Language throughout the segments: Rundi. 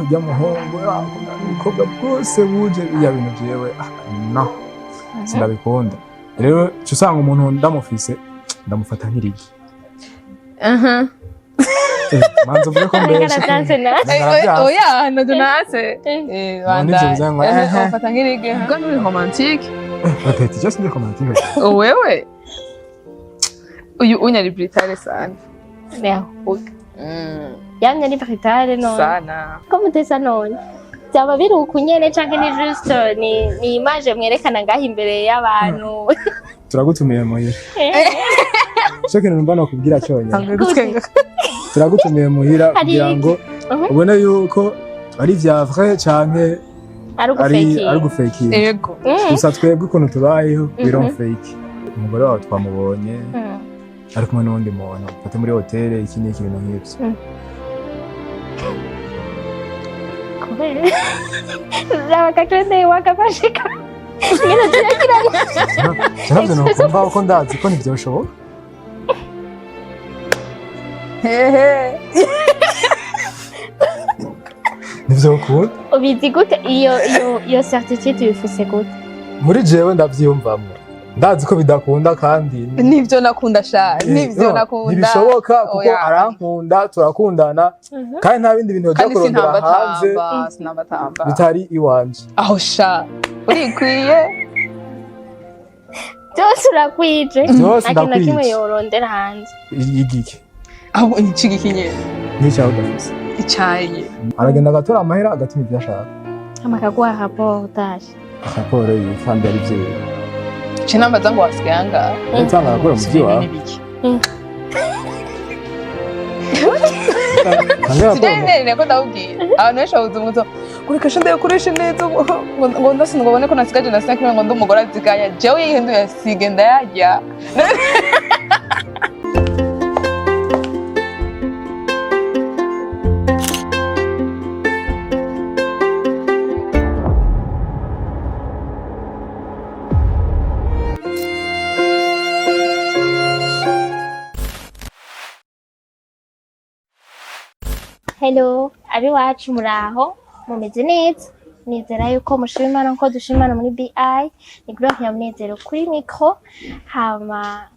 ujya muhungu, akundana n'ubukobwa bwose buje, biriya bintu jewe, no sindabikunda. Rero uca usanga umuntu ndamufise, ndamufata nk'irigi. Manza uvuge ko mbeshe. Aravyanse na Aravyanse. Oya, ntabyo natse. None ivyo bivuze ngo, ehe. Ufata nk'irigi ubwo nturi romantique. Répète, just ndi romantique. Wewe uyu unyari britale sana. Yahuga yamye ari britale none. Sana. Ko mutesa none byaba biri uku nyene, canke ni juste ni image mwerekana ngaho imbere y'abantu? Turagutumiye muhira, cyo kintu numva nokubwira cyonyine. Tanguye gutwenga. Turagutumiye muhira Hari kugira ngo ubone yuko ari vya vrai canke ari ari ugufekinga. Ari gufekinga. Yego. Gusa twebwe ukuntu tubayeho, we don't fake. Umugore wawe twamubonye ari kumwe n'uwundi muntu, fate muri hoteli, iki n'iki, ibintu nk'ibyo. Kubera raba kakende wakafashe nyine turakiranye. Navyo nokumva ko ndazi ko ntivyoshoboka. Hehe. Ntivyokunda. Ubizi gute? Iyo certitude uyifise gute? Muri jewe ndavyiyumvamwo, ndazi ko bidakunda kandi. Nivyo nakunda sha, nivyo No, nakunda. ntibishoboka kuko Oya. arankunda, turakundana, kandi nta bindi bintu yoja Kandi kurondera hanze sintambatamba, sinambatamba bitari iwanje. Aho sha, urikwiye. Byose urakwije. Byose Nta kintu na kimwe ndakwije. yorondera hanze. Igiki? Aho icigiki nyene. N'icyawe udafise. Icaye. Aragenda agatora amahera, agatuma ibyo ashaka. Hama akaguha rapport utaje. Raporo yiwe kandi ari vyiwe. Ce nambaza ngo wasigaye angahe? Nsanga arakora mu by'iwawe. N'ibiki? Nsanga Sijya raporo. nene ko ndabubwira abantu benshi babuze umuto kureka sha, ndayakoreshe neza ngo ndasi ngo babone ko nasigaje na 5 ngo ndi umugore aziganya. Jewe yihinduye asige ndayarya. Hello abiwacu, muraho, mumeze neza? Nizera yuko mushima Imana nkuko dushima Imana muri BI. Ni Gloria Munezero kuri micro. Hama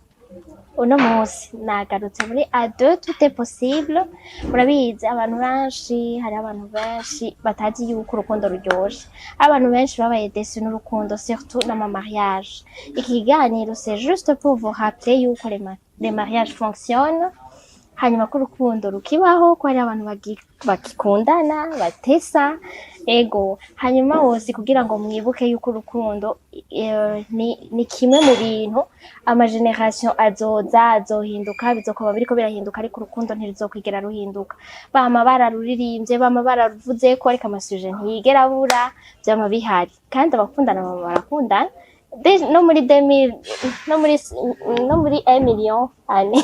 uno munsi nagarutse muri A2 tout est possible. Murabizi, abantu benshi, hari abantu benshi batazi yuko urukundo ruryoshe, abantu benshi babaye déçus n'urukundo, surtout n'ama mariage. Iki kiganiro c'est juste pour vous rappeler yuko les mariages fonctionnent, hanyuma ko urukundo rukibaho, ko hari abantu bagikundana batesa. Ego, hanyuma wose kugira ngo mwibuke yuko urukundo ni kimwe mu bintu ama génération azoza azohinduka, bizokuba biriko birahinduka, ariko urukundo ntiruzokwigera ruhinduka. Bama bararuririmbye, bama bararuvuze ko, ariko ama sujet ntiyigera abura, vyama bihari, kandi abakundana bama barakundana. No muri 2000, no muri 1 million ane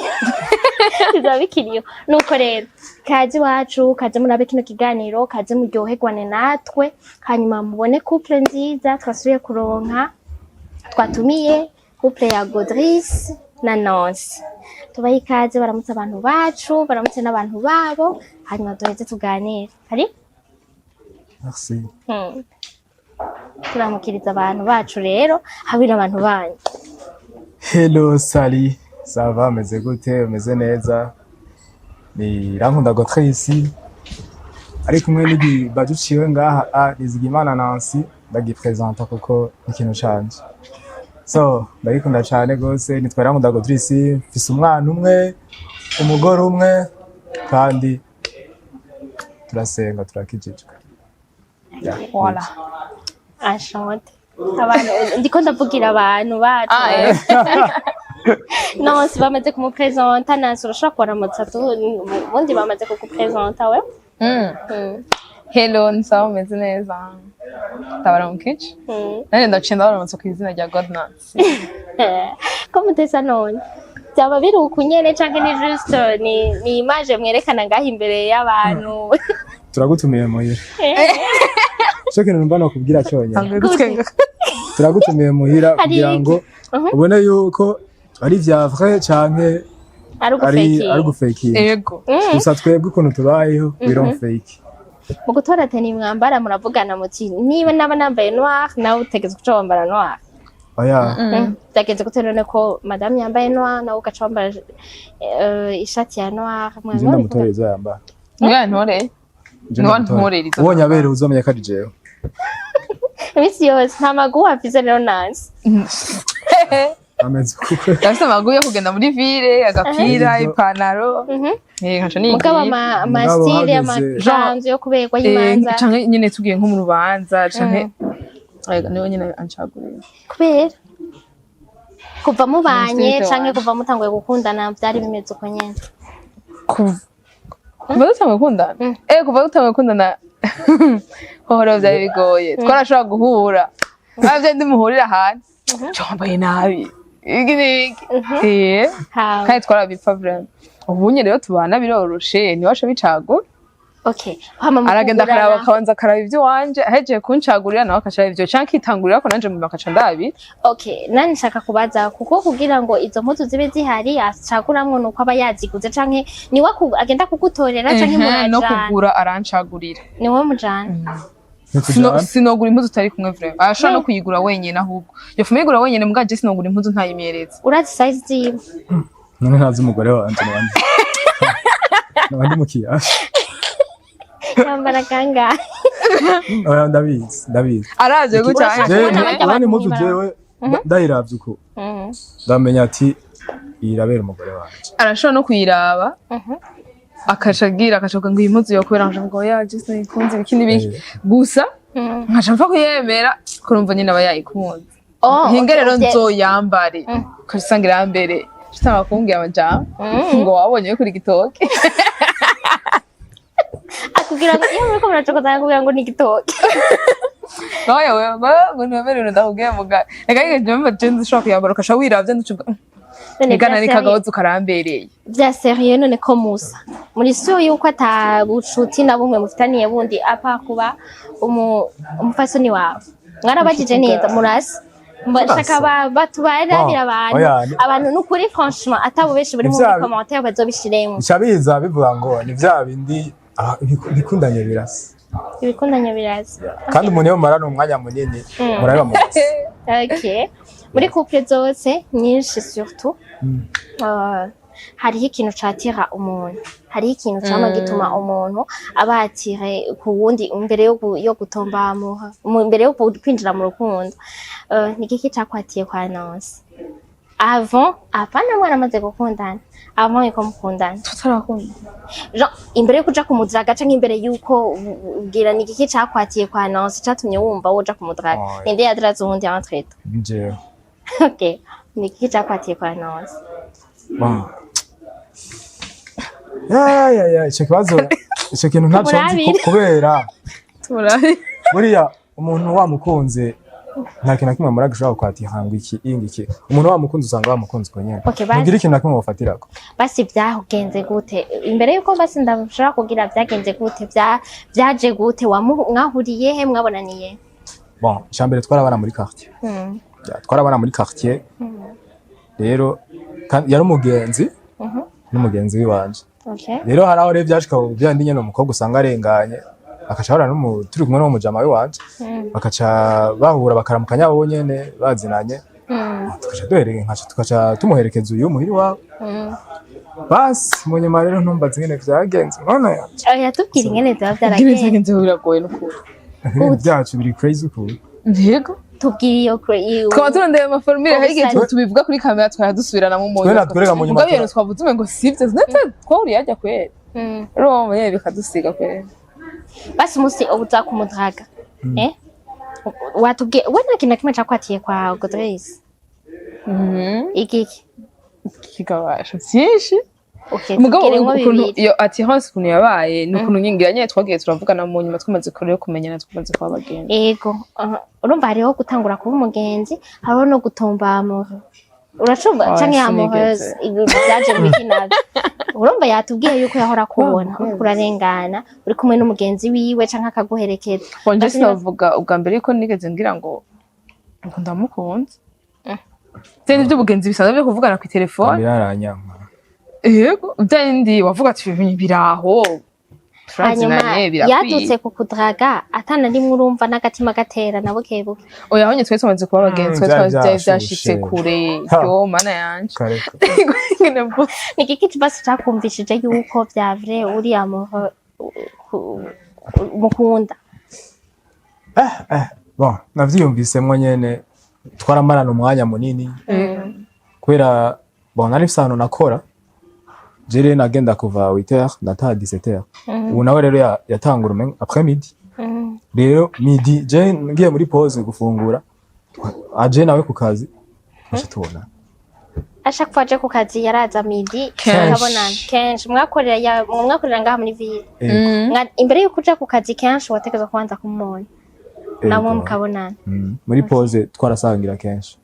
bizaba bikiriyo. Nuko rero kaze iwacu, kaze murabe kino kiganiro, kaze muryoherwane natwe, hanyuma mubone couple nziza twasubiye kuronka, twatumiye couple ya Godrice na Nancy. Tubahe ikaze, baramutse abantu bacu, baramutse n'abantu babo, hanyuma duheze tuganire hari. Merci. Turamukiriza abantu bacu rero hamwe n'abantu banyu. Hello, salut, ça va, meze gute? Meze neza? Ni Rankunda Gotrice ari kumwe n'igibaju ciwe ngaha, a Nizigimana Nancy. Ndagipresenta kuko ni ikintu canje, so ndagikunda cane gose. Nitwa Rankunda Gotrice, mfise umwana umwe, umugore umwe, kandi turasenga, turakijijwe. Yeah. Voilà. Enchante. Abantu ndiko ndavugira abantu bacu. Ah, eh. Nancy bamaze kumupresenta. Nancy, urashobora kubaramutsa tu, ubundi bamaze kugupresenta we. Hello, ni sawa, meze neza, ndabaramukije. Nanjye ndaciye ndabaramutsa ku izina rya God Nancy. Ko mutesa none byaba biri uku nyene, canke ni juste ni image mwerekana ngaho imbere y'abantu? Turagutumiye muhira, cyo kintu numva nokubwira cyonyine. Tanguye gutwenga. Turagutumiye muhira Hari kugira ngo ubone yuko ari vya vrai canke ari ari ugufekinga. Ari gufekinga. Yego. Gusa twebwe ukuntu tubayeho, we don't fake. Mu gutora tenue mwambara, muravugana muti niba naba nambaye noir, nawe utegetse kuca wambara noir? Oya. Byagenze gute none ko madame yambaye noir, nawe ugaca wambara ishati ya noir? Nje ndamutorera izo yambara. Niwe ntore. Nje Niwe ndamutorera. ntorera izo. Ubonye aberewe uzomenya ko ari jewe. Iminsi yose nta magu afise rero Nancy? Ameze kuko Ndafise amagu yo kugenda muri ville, agapira, Ivyo- ipantaro. Nkaca Mugabo nigira. ama Mugabo style, hageze- amakanzu yo kuberwa y'imanza. Canke nyene tugiye nko mu rubanza canke niwe nyene ancagurira. Kubera kuva mubanye Style canke wanje. kuva mutanguye gukundana vyari bimeze uko nyene? Kuva dutanguye gukundana? Mm. Kuva dutanguye gukundana hoho rero vyari bigoye, twarashobora guhura bavye ndimuhurira ahantu wambaye nabi, iki n'iki. Hama. Kandi twarabipfa vraiment. Ubu nyene rero tubana biroroshe, ntiwasha bicagura. Okay, hama mu Aragenda kugurana- akaraba, akabanza akaraba ivyo wanje, ahejeje kuncagurira nawe akaca ivyo canke akitangurira ko nanje mu bakaca ndabi. Okay, nani nshaka kubaza, kuko kugira ngo izo mpuzu zibe zihari acaguramwo nuko aba yaziguze, canke niwe agenda kugutorera, canke Ehe, no murajana? Kugura arancagurira. Niwe mujana? Ntitujana. Sinogura impuzu utari kumwe vraiment. Arashobora no kuyigura wenyene, ahubwo yofuma yigura wenyene, mbwa je sinogura impuzu ntayimyeretse. Urazi size ziwe? None ntazi umugore wanje, nabandi nabandi mu kiyasha. Yambara kangahe? Oya, ndabizi, ndabizi. Araje gutya. Urashaka Jewe kubona barya urabona bantu impuzu mw'ibarabara? jewe ndayiravye uko ndamenya ati iyi irabera umugore wanje. Arashobora no kuyiraba, akaca agira, akaca avuga ngo iyi mpuzu yokubera, nkaca mvuga oya, je sinayikunze, ibiki n'ibiki gusa, nkaca mpfa kuyemera kurumva nyine aba yayikunze. Oh, Hinga okay, rero nzoyambare, ukaca usanga irambere, utanga kumbwira amajambo ngo wabonye kuri gitoke. Akubwira ngo iyo muriko muracokoza akubwira ngo ni igitoke? Oya wewe, ngo ntiwemerewe, ndakubwiye muga reka reka, jewe je nzishobora kuyambara, ukaca wiravye nducuga None igana vya ni sérieux- kagahozo karambereye. Vya sérieux, none ko musa muri so yuko ata bucuti na bumwe mufitaniye bundi apa kuba umufasoni wawe, mwarabajije neza murasa? Shaka batubarabira abantu. Oya, Abantu nukuri franchement atabo benshi bari Ni muri vya- commentaire bazobishiremwo. Bica biza bivuga ngo ni vya bindi, ibikundanye birasa. Ibikundanye biraza. Kandi umuntu iyo mumarana umwanya munini muraba murasa. Okay, muri couple zose nyinshi surtout, hariho ikintu catira umuntu, hariho ikintu cama gituma umuntu aba attiré ku wundi imbere yo gutomba imbere yo kwinjira mu rukundo. Ni igiki cakwatiye kwa Nancy avant, apana mwana amaze gukundana, avant yuko mukundana? Tutarakunda. Genre, imbere yo kuja kumudraga canke imbere yuko ubwira, ni igiki cakwatiye kwa Nancy catumye wumva woja kumudraga? Oh, Ninde yadraze uwundi entre temps? Jewe. Okay, ni igiki cakwatiye kwa Nancy? Wow. Ya ya ya, ico kibazo, ico kintu ntaco nzi Murabire. kubera Turabe. buriya umuntu wamukunze nta kintu na kimwe muraga ushobora kwatira ngo iki iki. Umuntu wamukunze usanga wamukunze uko nyene. Okay, basi. Ntugira ikintu na kimwe wofatirako. Basi byagenze gute imbere yuko, basi ndashobora kugira, byagenze gute, byaje gute, mwahuriye he, mwabonaniye? Bon, icambere twarabana muri quartier. Ya, twarabana muri quartier rero, kandi yari umugenzi n'umugenzi wiwanje. Rero hari aho rero vyashika bya ndi nyene umukobwa usanga arenganye, akaca ahura turi kumwe n'umujama wiwanje, bakaca bahura bakaramukanya bo nyene bazinanye, tukaca duhereke nkaca tukaca tumuherekeza uyu muhiri wawe. Basi mu nyuma rero ntumbaze ingene vyagenze mwana yanje. Oya, tubwira ingene byaba Ingene byaragenze. vyagenze biragoye n'ukuri. Ibintu byacu biri crazy ukuntu. Yego. Tubwire iyo Twaba turondeye ama formule, hari igihe Ubusare. tubivuga kuri kamera twara dusubiranamo mu Twe natwereka mu nyuma. Mugabo ibintu twavuze umengo sivyo, sinete twahuriye hajya kwera. Rero nyene bikadusiga kwera. Basi umunsi uza kumudraga, watubwiye we nta kintu na kimwe cakwatiye kwa Godreis? Igiki? Kigabasha vyinshi. Okay, Mugabo tubwire nko ukuntu bibiri. iyo attirance ukuntu yabaye ni ukuntu nyingira nyene twagiye turavugana mu nyuma twamaze kure kumenyana, twamaze kuba abagenzi. Ego, aha. Urumva hariho gutangura kuba umugenzi, hariho no gutomba amour, uracumva? Oya, Canke sinigeze. amoureuse, ibintu byaje mu biki navyo. Urumva yatubwiye yuko yahora akubona uriko urarengana uri kumwe n'umugenzi wiwe canke akaguherekeza. Bonje. Basi Sinavuga ubwa mbere yuko nigeze ngira ngo ndamukunze. Vyari ivy'ubugenzi bisanzwe byo kuvugana ku telefone. Yaranyanka. Yego, byandi wavuga ati ibintu biraho. Hanyuma Turazinanye birakwiye. Yadutse kukudraga atana rimwe urumva n'agatima gatera na buke buke? Oya, ahonye twese tumaze kuba abagenzi, twari Vyari vyari vyashushe. vyashitse kure. Ha. Yo mana yanje. Kareka. Ngene mvuze. Ni igiki kibazo cakumvishije yuko vya vrai uri amoureux, mukunda? Bon, navyiyumvisemwo nyene, twaramarana umwanya munini kubera, bon, nari mfise ahantu nakora. Je rero nagenda kuva 8h, ndataha 17h. Ubu nawe rero yatangura umengo après midi. Rero midi je ngiye muri pause gufungura, aje nawe ku kazi, twaca tubona. Ashaka ko aje ku kazi, yaraza midi? Kenshi. Mukabonana kenshi. Mwakorera mwakorera ngaha muri ville? Ego. Imbere yuko uja ku kazi kenshi wategerezwa kubanza kumubona namwe Ego. mukabonana? Muri pause twarasangira kenshi.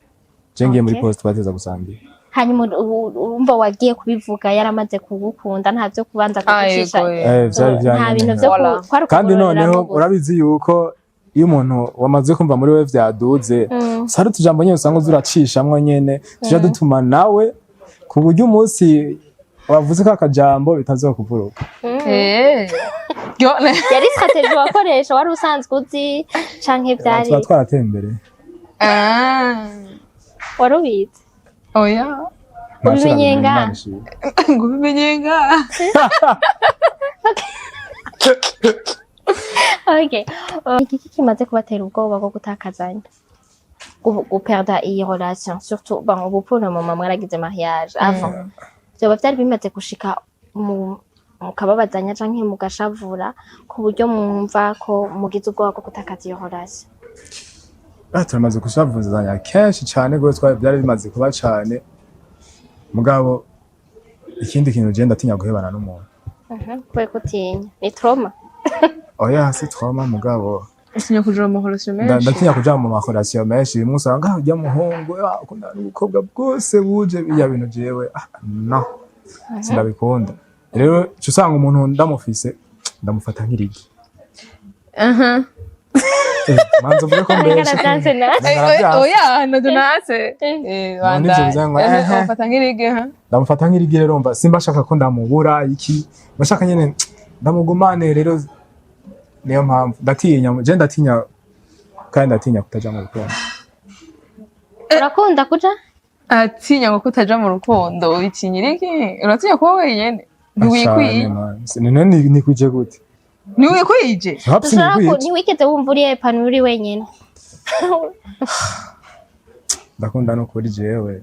Je ngiye muri pause, twateza gusangira. Hanyuma urumva wagiye kubivuga yaramaze kugukunda, nta vyo kubanza Ah, kugucisha? yego, eh. Vyari Nta vyanyene. bintu vyo Voilà. kwari Kandi ukugororera noneho gusa. urabizi yuko iyo umuntu wamaze kumva muri we vyaduze, hari utujambo nyene usanga uza uracishamwo nyene tuja dutuma nawe ku buryo umunsi wavuze ka kajambo bitazokuvuruka. Eh. Yo, Yari stratégie wakoresha wari usanzwe uzi canke vyari Tuba twaratembereye. Ah. Wari ubizi? Oya. Ubimenye ngaha? Ngo ubimenye ngaha. Okay. Igiki kimaze kubatera ubwoba bwo gutakazanya, guperda iyi relation? Surtout, bon, ubu pour le moment mwaragize mariage, avant vyoba vyari bimaze gushika mu mukababazanya canke mugashavura ku buryo mwumva ko mugize ubwoba bwo gutakaza iyo relation? Ah, turamaze gushavuzanya kenshi cane gose, byari bimaze kuba cane. Mugabo ikindi kintu, je ndatinya guhebana n'umuntu. Kubera ko utinya, ni trauma? Oya, si trauma, mugabo Utinya kuja mu marelation menshi? Ndatinya kuja mu marelation menshi. Rimwe usanga ah, urya muhungu ah, akundana n'ubukobwa bwose buje, birya bintu jewe ah, no sindabikunda. Rero uca usanga umuntu ndamufise, ndamufata nk'irigi. Manza uvuge ko mbeshe. Aravyanse na Aravyanse. Oya, navyo natse. None ivyo bivuze ngo, ehe. Ufata nk'irigi, ha? Ndamufata nk'irigi. Rero mva simba ashaka ko ndamubura iki, bashaka nyene ndamugumane. Rero niyo mpamvu ndatinya, je ndatinya kandi ndatinya kutaja mu rukundo. Urakunda kuja? Atinya ngo kutaja mu rukundo. Utinyira iki? Uratinya kuba wenyene? Ntiwikwiye. Cane, man. None nikwije gute? Ntiwikwije. Haps. Dushobora Nikwije. Ntiwigeze wumva uri épanoui uri wenyene? Ndakunda no kuri jewe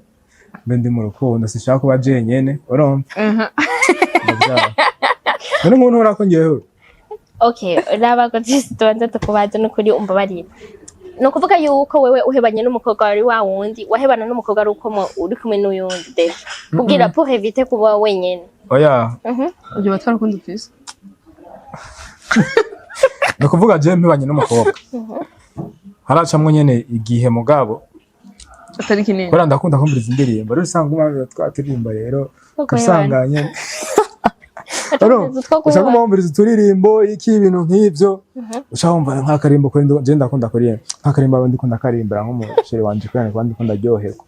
mbe ndi mu rukundo, sinshaka kuba jenyene, urumva? Ndavyanga. None nk'umuntu urako ngewe. Okay, raba ko tubanze tukubaze n'ukuri, umbabarira. Ni ukuvuga yuko wewe uhebanye n'umukobwa wari wa wundi wahebana n'umukobwa ari uko uri kumwe n'uyundi déjà, kugira pour éviter kuba wenyene? Oya. Ibyo batwara urukundo ufise. Ni ukuvuga jewe mpebanye n'umukobwa haracamwo nyene igihe, mugabo atari kinini. Kubera ndakunda kumviriza indirimbo, rero usanga umwe twaturirimba, rero usanga nyene Utwo ushaka kumviriza uturirimbo iki, ibintu nk'ivyo, ushaka wumva nk'akarimbo kuri je ndakunda kuririmba nk'akarimbo, aba ndiko ndakarimbira nk'umuchéri wanje kubera kuba ndiko ndaryoherwa.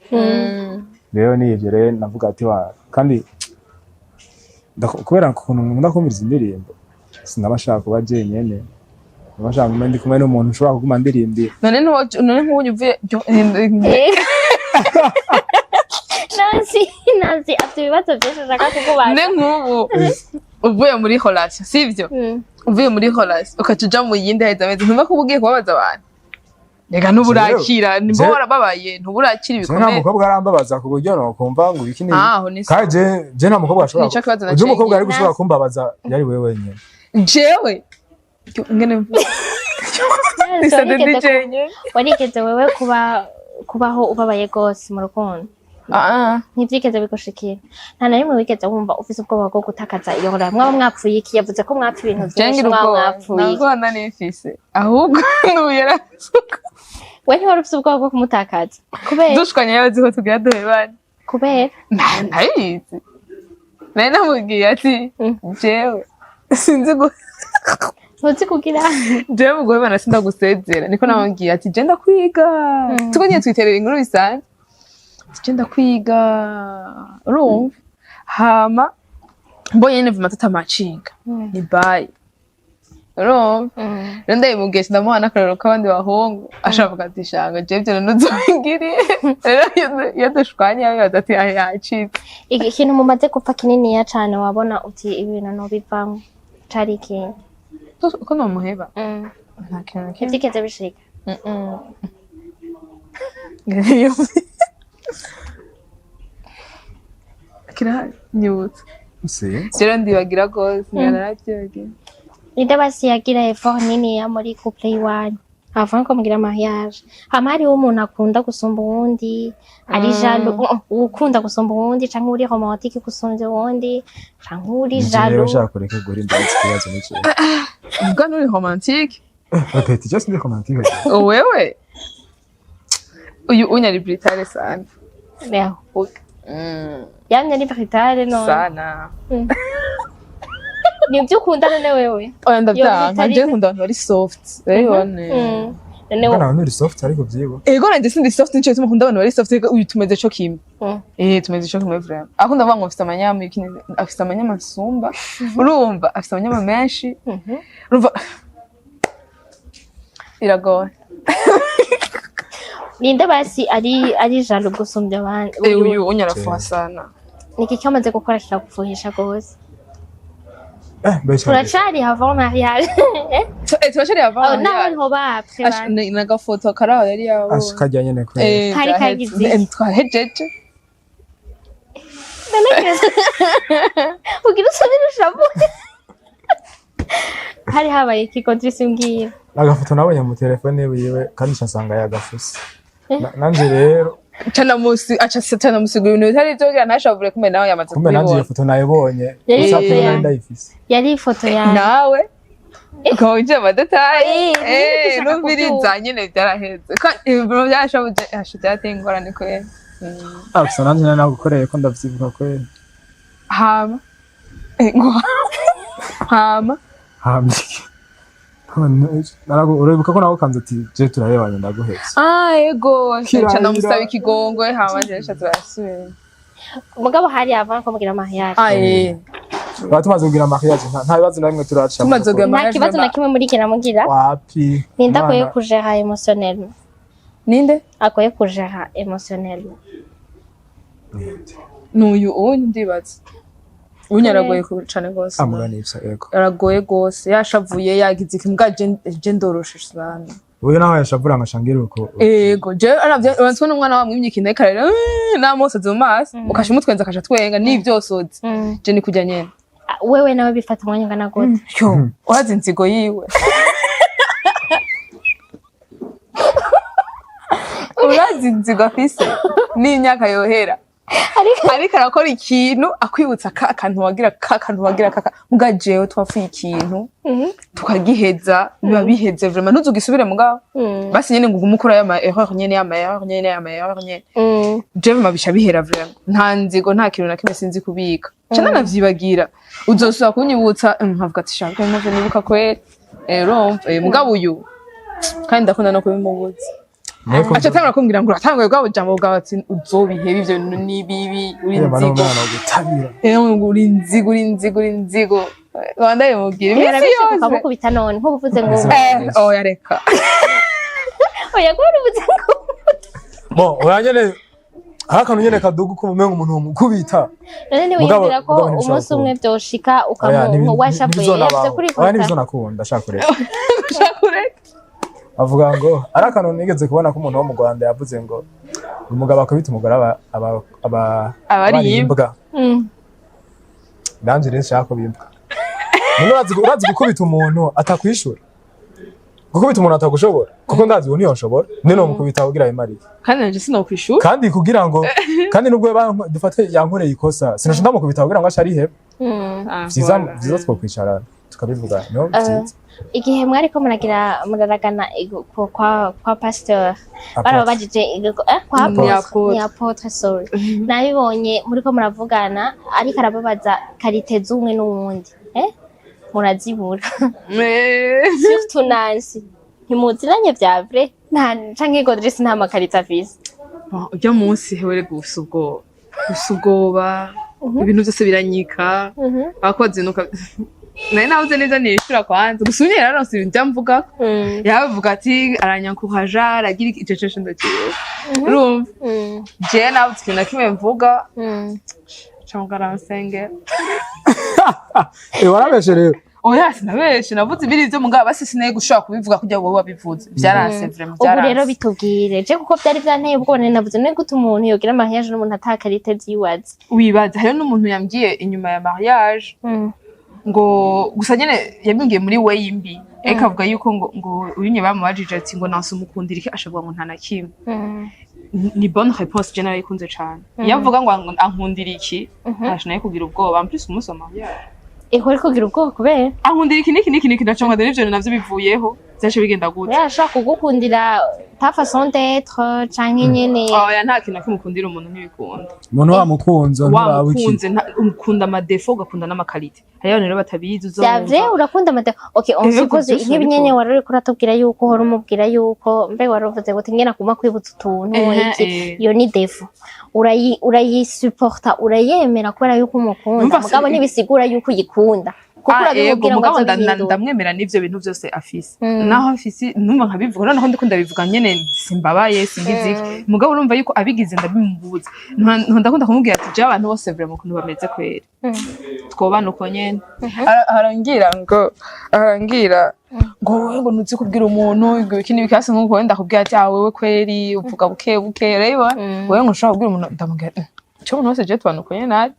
Rero ni ivyo. Rero navuga ati wa kandi kubera ukuntu nkunda kumviriza indirimbo, sinaba nshaka kuba jenyene, naba nshaka kuba ndi kumwe n'umuntu ushobora kuguma ndirimbira. None none nk'ubu uvuye Nancy, Nancy afite ibibazo byinshi ashaka kukubaza. None nk'ubu uvuye muri relation, sivyo? Uvuye muri relation ukaca uja mu yindi, haheze amezi, ntumva ko uba ugiye kubabaza abantu? Reka, ntuburakira, nimba warababaye ntuburakira Je nta ibikomere. mukobwa arambabaza ku buryo nokumva ngo ibiki ni Ah, aho ni kandi je nta mukobwa ashobora Nico kibazo. uje umukobwa ari naciye. gushobora kumbabaza yari wewe wenyene. Jewe ngene mvuga. Nancy, Nisade ndi jenyene. Warigeze wewe kubaho ubabaye rwose mu rukundo? Ah. Ntibyigeze bigushikira? Nta na rimwe wigeze wumva ufise ubwoba bwo gutakaza iyo relation? Mwaba mwapfuye iki? Yavuze ko mwapfa ibintu Je byinshi. ngira Mwaba ubwoba? mwapfuye iki? Ntabwo nari mfise, ahubwo n'ubu yarasuka. We ntiwari ufise ubwoba bwo kumutakaza kubera? Dushwanye yabazi ko tugira duhebane. Kubera? Ntabizi, nari namubwiye ati jewe sinzi gu Ntuzi kugira? Jewe mu guhebana sindagusezera. Niko namubwiye ati je ndakwiga, tuko nyine twiterera inkuru bisanzwe, ati je ndakwiga, urumva, hama mbonye nyene vuma tutamacinga ni bye. Urumva? Mm. Rero ndabimubwiye, ndamuha n'akarorero k'abandi bahungu, ashavuga ati: "Shanga jewe ivyo ntuzobingiriye." Rero iyo dushwanye yabibaza ati: "Ah, yacitse." Ikintu mumaze gupfa kininiya cane, wabona uti ibintu nobivamwo, cari ikintu? Ko nomuheba? Mm. Nta kintu na kimwe. Ntivyigeze bishika? Mm-mm. Kirahari nyibutsa. Sinzi. Rero ndibagira rwose, naravyibagiye. Ninde basi yagira effort niniya muri couple iwanyu avant ko mugira mariage? Hama hariho umuntu akunda gusumba uwundi, ari jaloux, ukunda gusumba uwundi, canke uri romantique gusumba uwundi, canke uri Jewe jaloux? ushaka kureka gura ndazi ikibazo n'iki. Mbwa nturi romantique. Peut-être just ndi romantique. Wewe uyu unyari brutal sana. Yahuga yamye ari brutal none? Sana. Nibyo ukunda none wewe? Oya, ndavyanka. Yo, Je nkunda abantu bari soft rero ne. None Mbona abantu uri soft ariko vyibo. Ego, nanje sindi soft, nico gituma nkunda abantu bari soft. Ego, uyu tumeze co kimwe. Eh, tumeze co kimwe vraiment. Akunda avuga ngo mfise amanyama afise amanyama nsumba. Urumva, afise amanyama menshi. Urumva, biragoye. Ninde basi ari jaloux gusumbya abandi? Eh, uyu unyarafuha sana. Niki cyamaze gukora kikagufuhisha gose? Eh, mbese. Turacari avant mariage. Eh, turacari avant. Oh, naho ariho ba après bandi. Nagafoto karaho yari yabonye. Ashikajya nyene kwe. Eh, Kari vyaheze. kagize iki? Eh, twahejeje. Ugira usubire ushavuye, hari habaye iki ko mbwira? Agafoto nabonye mu telefone wiwe kandi nsanga yagafuse. Nanje rero Canamusi aca canamusigura ibintu bitari ivyo kugira ntashavure, kumbe nawe yamaze kumbe nanje iyo kubibona. foto nayibonye. Yari WhatsApp ifoto nari yawe. ndayifise. Yari ifoto yawe? Nawe ukaba winjiye ama détails. Eh, Eh, dushaka numviriza nyene, byaraheze. Ibintu byarashabuje, asha byateye ingorane kweri. Ah, gusa nanje nari nagukoreye ko ndavyibuka kweri. Hama. Eh, ngo hama. Hamye. Uribuka ko nagukanze ati: "Je turahebanye, ndaguhevye." Ah, ego. Kirahira. Canamusaba ikigongwe, hama jewe turasubira. Mugabo hari avant ko mugira mariage? Ah, eh. Twari tumaze kugira mariage, nta bibazo na bimwe turaca. Tumaze kugira Nta mariage, kibazo na kimwe muri kiramugira? Wapi. Ninde agoye Imana- kujera émotionnellement? Ninde? Agoye kujera émotionnellement? Ninde? N'uyu uyu ndibaza. Uyu aragoye cane gose. Amura nivyo, yego. Aragoye gose, yashavuye yagize iki, mbwa je ndoroshe sana. Uyu naho yashavura ngashangira uko. Ego, je aravye uranzwe n'umwana wa mwimye ikintu ariko ararira, n'amosozi mu maso, ukasha umutwenza akasha twenga n'ivyosozi. Je ni kurya nyene. Ah, wewe nawe bifata umwanya ungana gute? Yo, urazi inzigo yiwe, urazi inzigo afise n'imyaka yohera ariko arakora ikintu akwibutsa ka kantu wagira, ka kantu wagira kaka. Mbwa jewe twapfuye ikintu tukagiheza, biba biheze vraiment, ntuzugisubire mugabo. Basi nyene ngo ugume ukora ya ma erreur nyene, ya ma erreur nyene, ya ma erreur nyene. Jewe vraiment bica bihera vraiment, nta nzigo, nta kintu na kimwe sinzi kubika, ca nanavyibagira. Uzosubira kunyibutsa, nkavuga ati: "Shaka navyo nibuka kweri." Eh, urumva, mugabo uyu kandi ndakunda no kubimubuza. Aca atangura kumbwira ngo uratanguye bwa bujambo bwawe, ati: "Uzobiheba ivyo bintu ni bibi, uri inzigo." Umwana gutabira. Eh, ngo uri inzigo, uri inzigo, uri inzigo. Rwanda bimubwira iminsi Birabishoboka yose. ukamukubita none nk'ubuvuze ngo Eh, oya reka. Oya, kubera uvuze ngo Bon, oya nyene hari akantu nyene kaduga ukumva umenga umuntu womukubita. None ntiwiyumvira ko Mugabo ntibishobora umunsi umwe vyoshika Oya, ukamu washavuye yavuze ntibizonabaho. kuri Oya, kota? ntibizonakunda, shaka kureka. Ushaka ureka. Avuga ngo ari akantu nigeze kubona ko umuntu wo mu Rwanda yavuze ngo umugabo akubita umugore aba Aba ari aba imbwa. imbwa. Nanje rero nshaka ko bimbwa. None urazi gukubita umuntu atakwishura, gukubita umuntu atagushobora, kuko ndazi ubu ntiyonshobora, none mukubita kugira ayimarire? Kandi nanje sinokwishura. Kandi kugira ngo, kandi nubwo dufate yankoreye ikosa, sinasha ndamukubita kugira ngo ace ariheba. Vyiza vyiza twokwicarana tukabivuga no vyiza. Igihe mwariko muragira muraragana kwa pasteur, barababajije kwa Ni apôtre. apôtre. Ni apôtre, sorry. Nabibonye muriko muravugana, ariko arababaza qualité z'umwe n'uwundi, murazibura. Surtout Nancy, ntimuziranye vya vrai, nta canke Godris nta ma qualité afise? Ujya munsi hewe gusa ubwoba, gusa ubwoba, ibintu byose biranyika. Abakozi nuka Nari nabuze neza nishura kwanza. Gusa ubu nyene yararonse ibintu vyamvuga. Yavuga ati aranyankuhaja, aragira ico cose ndakibuka. Urumva? Jewe nabuze ikintu na kimwe mvuga. Cyangwa aransengera. Eh, warabeshe rero. Oya, sinabeshe, navuze ibiri vyo mugabo basi sinaye gushobora kubivuga kugira ngo wowe wabivuze. Vyaranse vraiment. Ubu rero Vyaranse. Bitubwire je, kuko byari byanteye ubwoba. Nari navuze none gute umuntu yogira mariage n'umuntu ata qualité ziwazi? Wibaza hariho n'umuntu yambwiye inyuma ya mariage ngo gusa nyene yabimbwiye muri way mbi, ariko avuga yuko ngo uyunye bamubajije ati ngo nanse umukundira iki, ashavuga ngo nta na kimwe. Ni bonne réponse, je narayikunze cane. Iyo avuga ngo ankundira iki, ntashoboye kugira ubwoba. En plus umunsi wa mariage Eko uri kugira ubwoba kubera ankundira iki n'iki n'iki n'iki, ndaca ngo n'ivyo navyo bivuyeho, vyace bigenda gute? Yashobora kugukundira ta façon d'être canke nyene. Oya, nta kintu na kimwe ukundira umuntu, ntibikunda. Umuntu wamukunze nturaba iki. Wamukunze ukunda ama défauts, ugakunda n'ama qualités. Hariho abantu rero batabizi. Vya vrai, Uzumva urakunda amate. Okay, on Ego, suppose byose nk'ibi nyene urabikunda. wari uriko uratubwira yuko uhora umubwira yuko mbe wari uvuze ngo ngena kuma kwibutsa utuntu iki. Iyo ni défaut, urayisuporta, urayemera kubera yuko umukunda. Mugabo ntibisigura yuko uyikunda kuko Ah, ego, urabimubwira ngo mugabo azobihindura. ndamwemera n'ivyo bintu byose afise. Naho afise numva nkabivuga, noneho ndiko ndabivuga nyene simbabaye, singize iki. Mugabo urumva yuko abigize ndabimubuza. Ndakunda kumubwira ati je abantu bose vraiment ukuntu bameze kwera twobana uko nyene. Arangira ngo wowe ngo ntuzi kubwira umuntu ngo ibiki n'ibiki hasi, nk'uko wenda akubwira ati ah wewe kweri uvuga buke buke, urabibona? Wewe ngo ushobora kubwira umuntu, ndamubwira ico umuntu wese je tubana uko nyene ari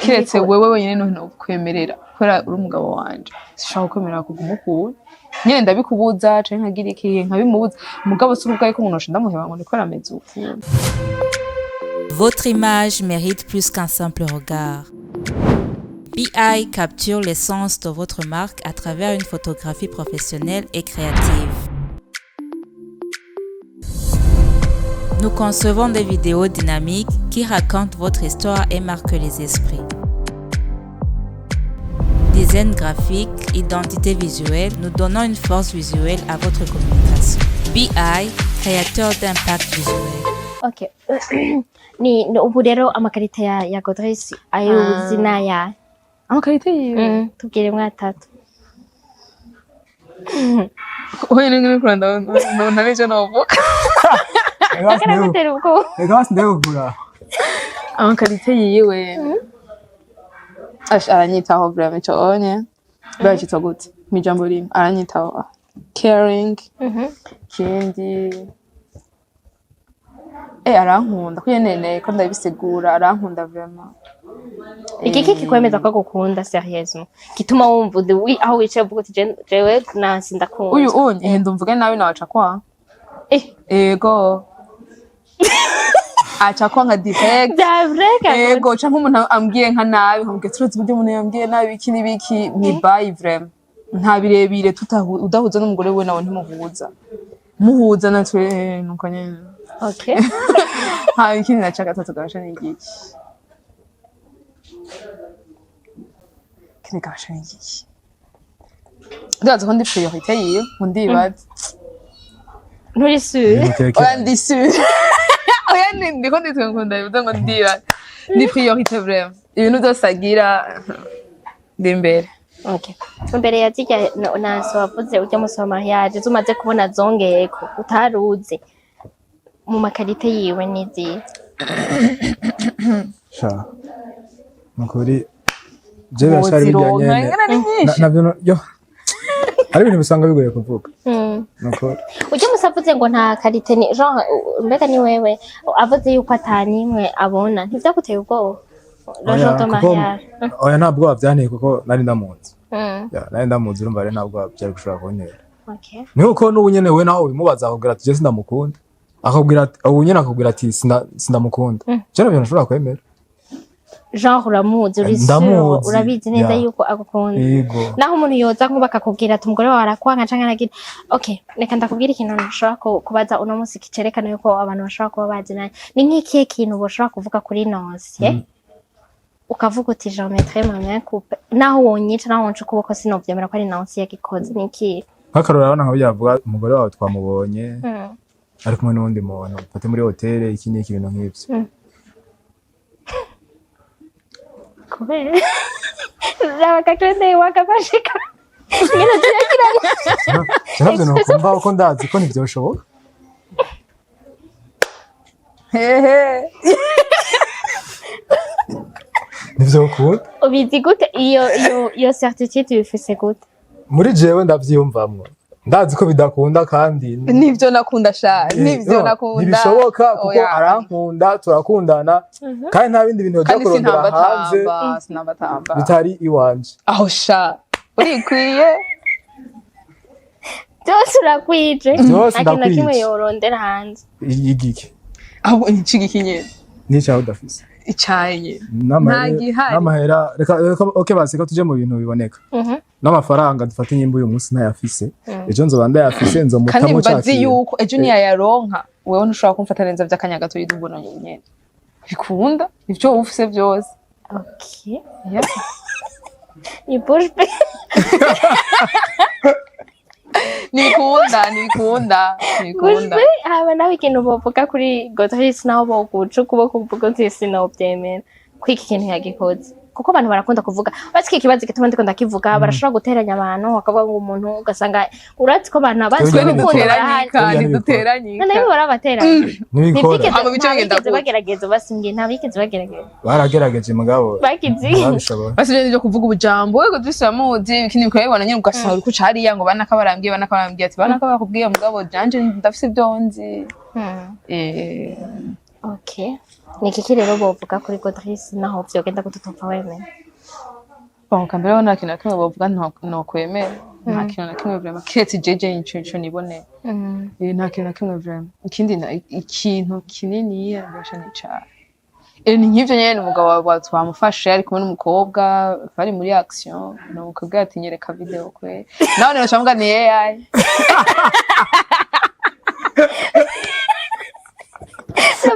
kiretse wewe wenyine no kwemerera kubera uri umugabo wanje, sinshobora kukwemerera kuguma ukunda nyene ndabikubuza canke nkagira iki nkabimubuza. Mugabo si ukuvuga yuko umuntu osha ndamuheba ngo niko arameze ukuntu. Votre image mérite plus qu'un simple regard. BI capture l'essence de votre marque à travers une photographie professionnelle et créative. Nous concevons des vidéos dynamiques qui racontent votre histoire et marquent les esprits. Design graphique, identité visuelle, nous donnons une force visuelle à votre communication. BI, créateur d'impact visuel. Okay. Ni ubu rero ama qualités ya Godris ayo uzi n'ayahe? Ama qualités yiwe? Tubwire mwatatu. Wewe nyine kuranda ndabona n'icyo novuga. Karagutera ubwoba. Reka basi ndegukura. Ama qualités yiwe. Ash, aranyitaho vraiment, ico onye bacitwa gute mw'ijambo rimwe? Aranyitaho, caring. Ikindi arankunda kuko nene ko ndabisigura, arankunda vraiment. Iki kikwemeza ko agukunda sérieusement, gituma wumva aho wicaye uvuga uti jewe Nancy ndakunda"? Uyu unye ndumvuge nabi nawe aca kwa ego aca kwanga direct. Vya vrai ka? Ego, canke umuntu ambwiye nka nabi, nkamubwira turazi uburyo umuntu yambwiye nabi iki n'ibiki, ni bye vraiment, nta birebire. Udahuza n'umugore we nawe ntimuhuza, muhuza natwe nuko nyene. Ha, ikindi naca gatatu gabasha ni igiki? Ikindi gabasha ni igiki? Ndibaza ko ndi priorité yiwe, ngo ndibaze. Nturi sûre? Oya, ndi sûre. Oya, ndiko nditwe ngo ndabivuze ngo ndibaze ni priorité vraiment, ibintu byose agira ndi imbere. Okay. Imbere ya zirya Nancy wavuze ujya musi wa mariage zumaze kubona zongeyeko utaruzi mu ma qualités yiwe n'izihe? Sha, nukuri je biracari bijya Wozironka nyene. ingana ni nyinshi. Navyo yo hari ibintu bisanga bigoye kuvuga, nukuri. Ujya musi avuze ngo nta qualité, ni genre mbega ni wewe avuze yuko atanimwe abona, ntivyaguteye ubwoba le jour de Oya, kuko mariage? Oya, nta bwoba byanteye kuko nari ndamuzi. Ya, nari ndamuzi, urumva rero nta bwoba byari gushobora kuntera. Ni uko n'ubu nyene we naho ubimubaza akakubwira ati je sindamukunda, akakubwira ati ubu nyene akakubwira ati sindamukunda, je navyo ntashobora kwemera. Genre uramuzi, uri sûr? Ndamuzi, Urabizi neza ya. yuko agukunda? Yego. Naho umuntu yoza nkuba akakubwira ati umugore wawe arakwanka canke aragira, okay, reka ndakubwira ikintu nshobora kubaza uno munsi kicerekana yuko abantu bashobora kuba bazinanye. Ni nk'ikihe kintu boshobora kuvuga kuri Nancy ukavuga uti je mettrai ma main coupe, naho wonyica, naho wonca ukuboko, sinovyemera ko ari Nancy yagikoze? Ni ikihe? Nk'akarorero, urabona nka burya bavuga umugore wawe twamubonye ari kumwe n'uwundi muntu, mfate muri hoteli, iki n'iki, ibintu nk'ivyo. Kubera Raba kakrende wakafashe ka ngene tuyakiranye. Navyo nokumva ko ndazi ko ntivyoshoboka. Hehe. Ntivyokunda. Ubizi gute iyo certitude, ubifise gute? Muri jewe ndavyiyumvamwo, ndazi ko bidakunda kandi. Nivyo nakunda sha, nivyo No, nakunda. ntibishoboka kuko Oya. arankunda, turakundana, kandi nta bindi bintu yoja Kandi kurondera hanze sintambatamba, sinambatamba. bitari iwanje. Aho sha, urikwiye. Byose urakwije. Byose Nta kintu na kimwe ndakwije. yorondera hanze. Igiki? Ahubwo nicigiki nyene? N'icawe udafise. Icaye nyene. N'amahera. Nta gihari. N'amahera, reka reka, okay, basi ko tuje mu bintu biboneka. N'amafaranga dufate, nyimba uyu munsi ntayafise, ejo nzoba ndayafise, Kandi nzomutamo ca mbazi kintu. yuko ejo niyayaronka, wewe ntushobora kumfata neza vy'akanya gato yidubona nyene bikunda ivyo wowe ufise vyose. Okay. Yeah. Ni bouche bée. Ntibikunda, ntibikunda, Bouche ntibikunda. bée. Haba nawe ikintu bovuga kuri Godris, naho boguca ukuboko uvuga uti sinovyemera ko iki kintu yagikoze, kuko abantu barakunda kuvuga uretse iki kibazo gituma ndiko ndakivuga, barashobora guteranya abantu bakavuga ngo umuntu, ugasanga urazi ko abantu bazi Twe urukundo barahari. Ntiduteranyika, Ntibikora. ntiduteranyika. None barabateranya. Ntibikora. Ntibyigeze. Hama bice bigenda Ntabigeze gute? bagerageza, basingiye, ntabigeze bagerageza. Baragerageje mugabo Bagize. ntibabishobora. Basi ibyo kuvuga ubujambo wego dusubira muzi ikindi bikabibona nyine, ugasanga uri kuca hariya ngo banaka barambwiye, banaka barambwiye, ati banaka bakubwiye, mugabo janje ndafise ibyo nzi. Okay, ni iki rero bovuga kuri Godris naho vyogenda gute utopfa wemera? Bon, kambere ho nta kintu na kimwe bovuga nokwemera, nta kintu na kimwe vraiment, kiretse jeje ico niboneye. Nta kintu na kimwe vraiment. Ikindi ikintu kininiya basha ni icaha. Ni nk'ivyo nyene, umugabo wawe twamufashe ari kumwe n'umukobwa bari muri action, numukobwa ati: "Nyereka video." Kwe nawe rero camuga ni AI.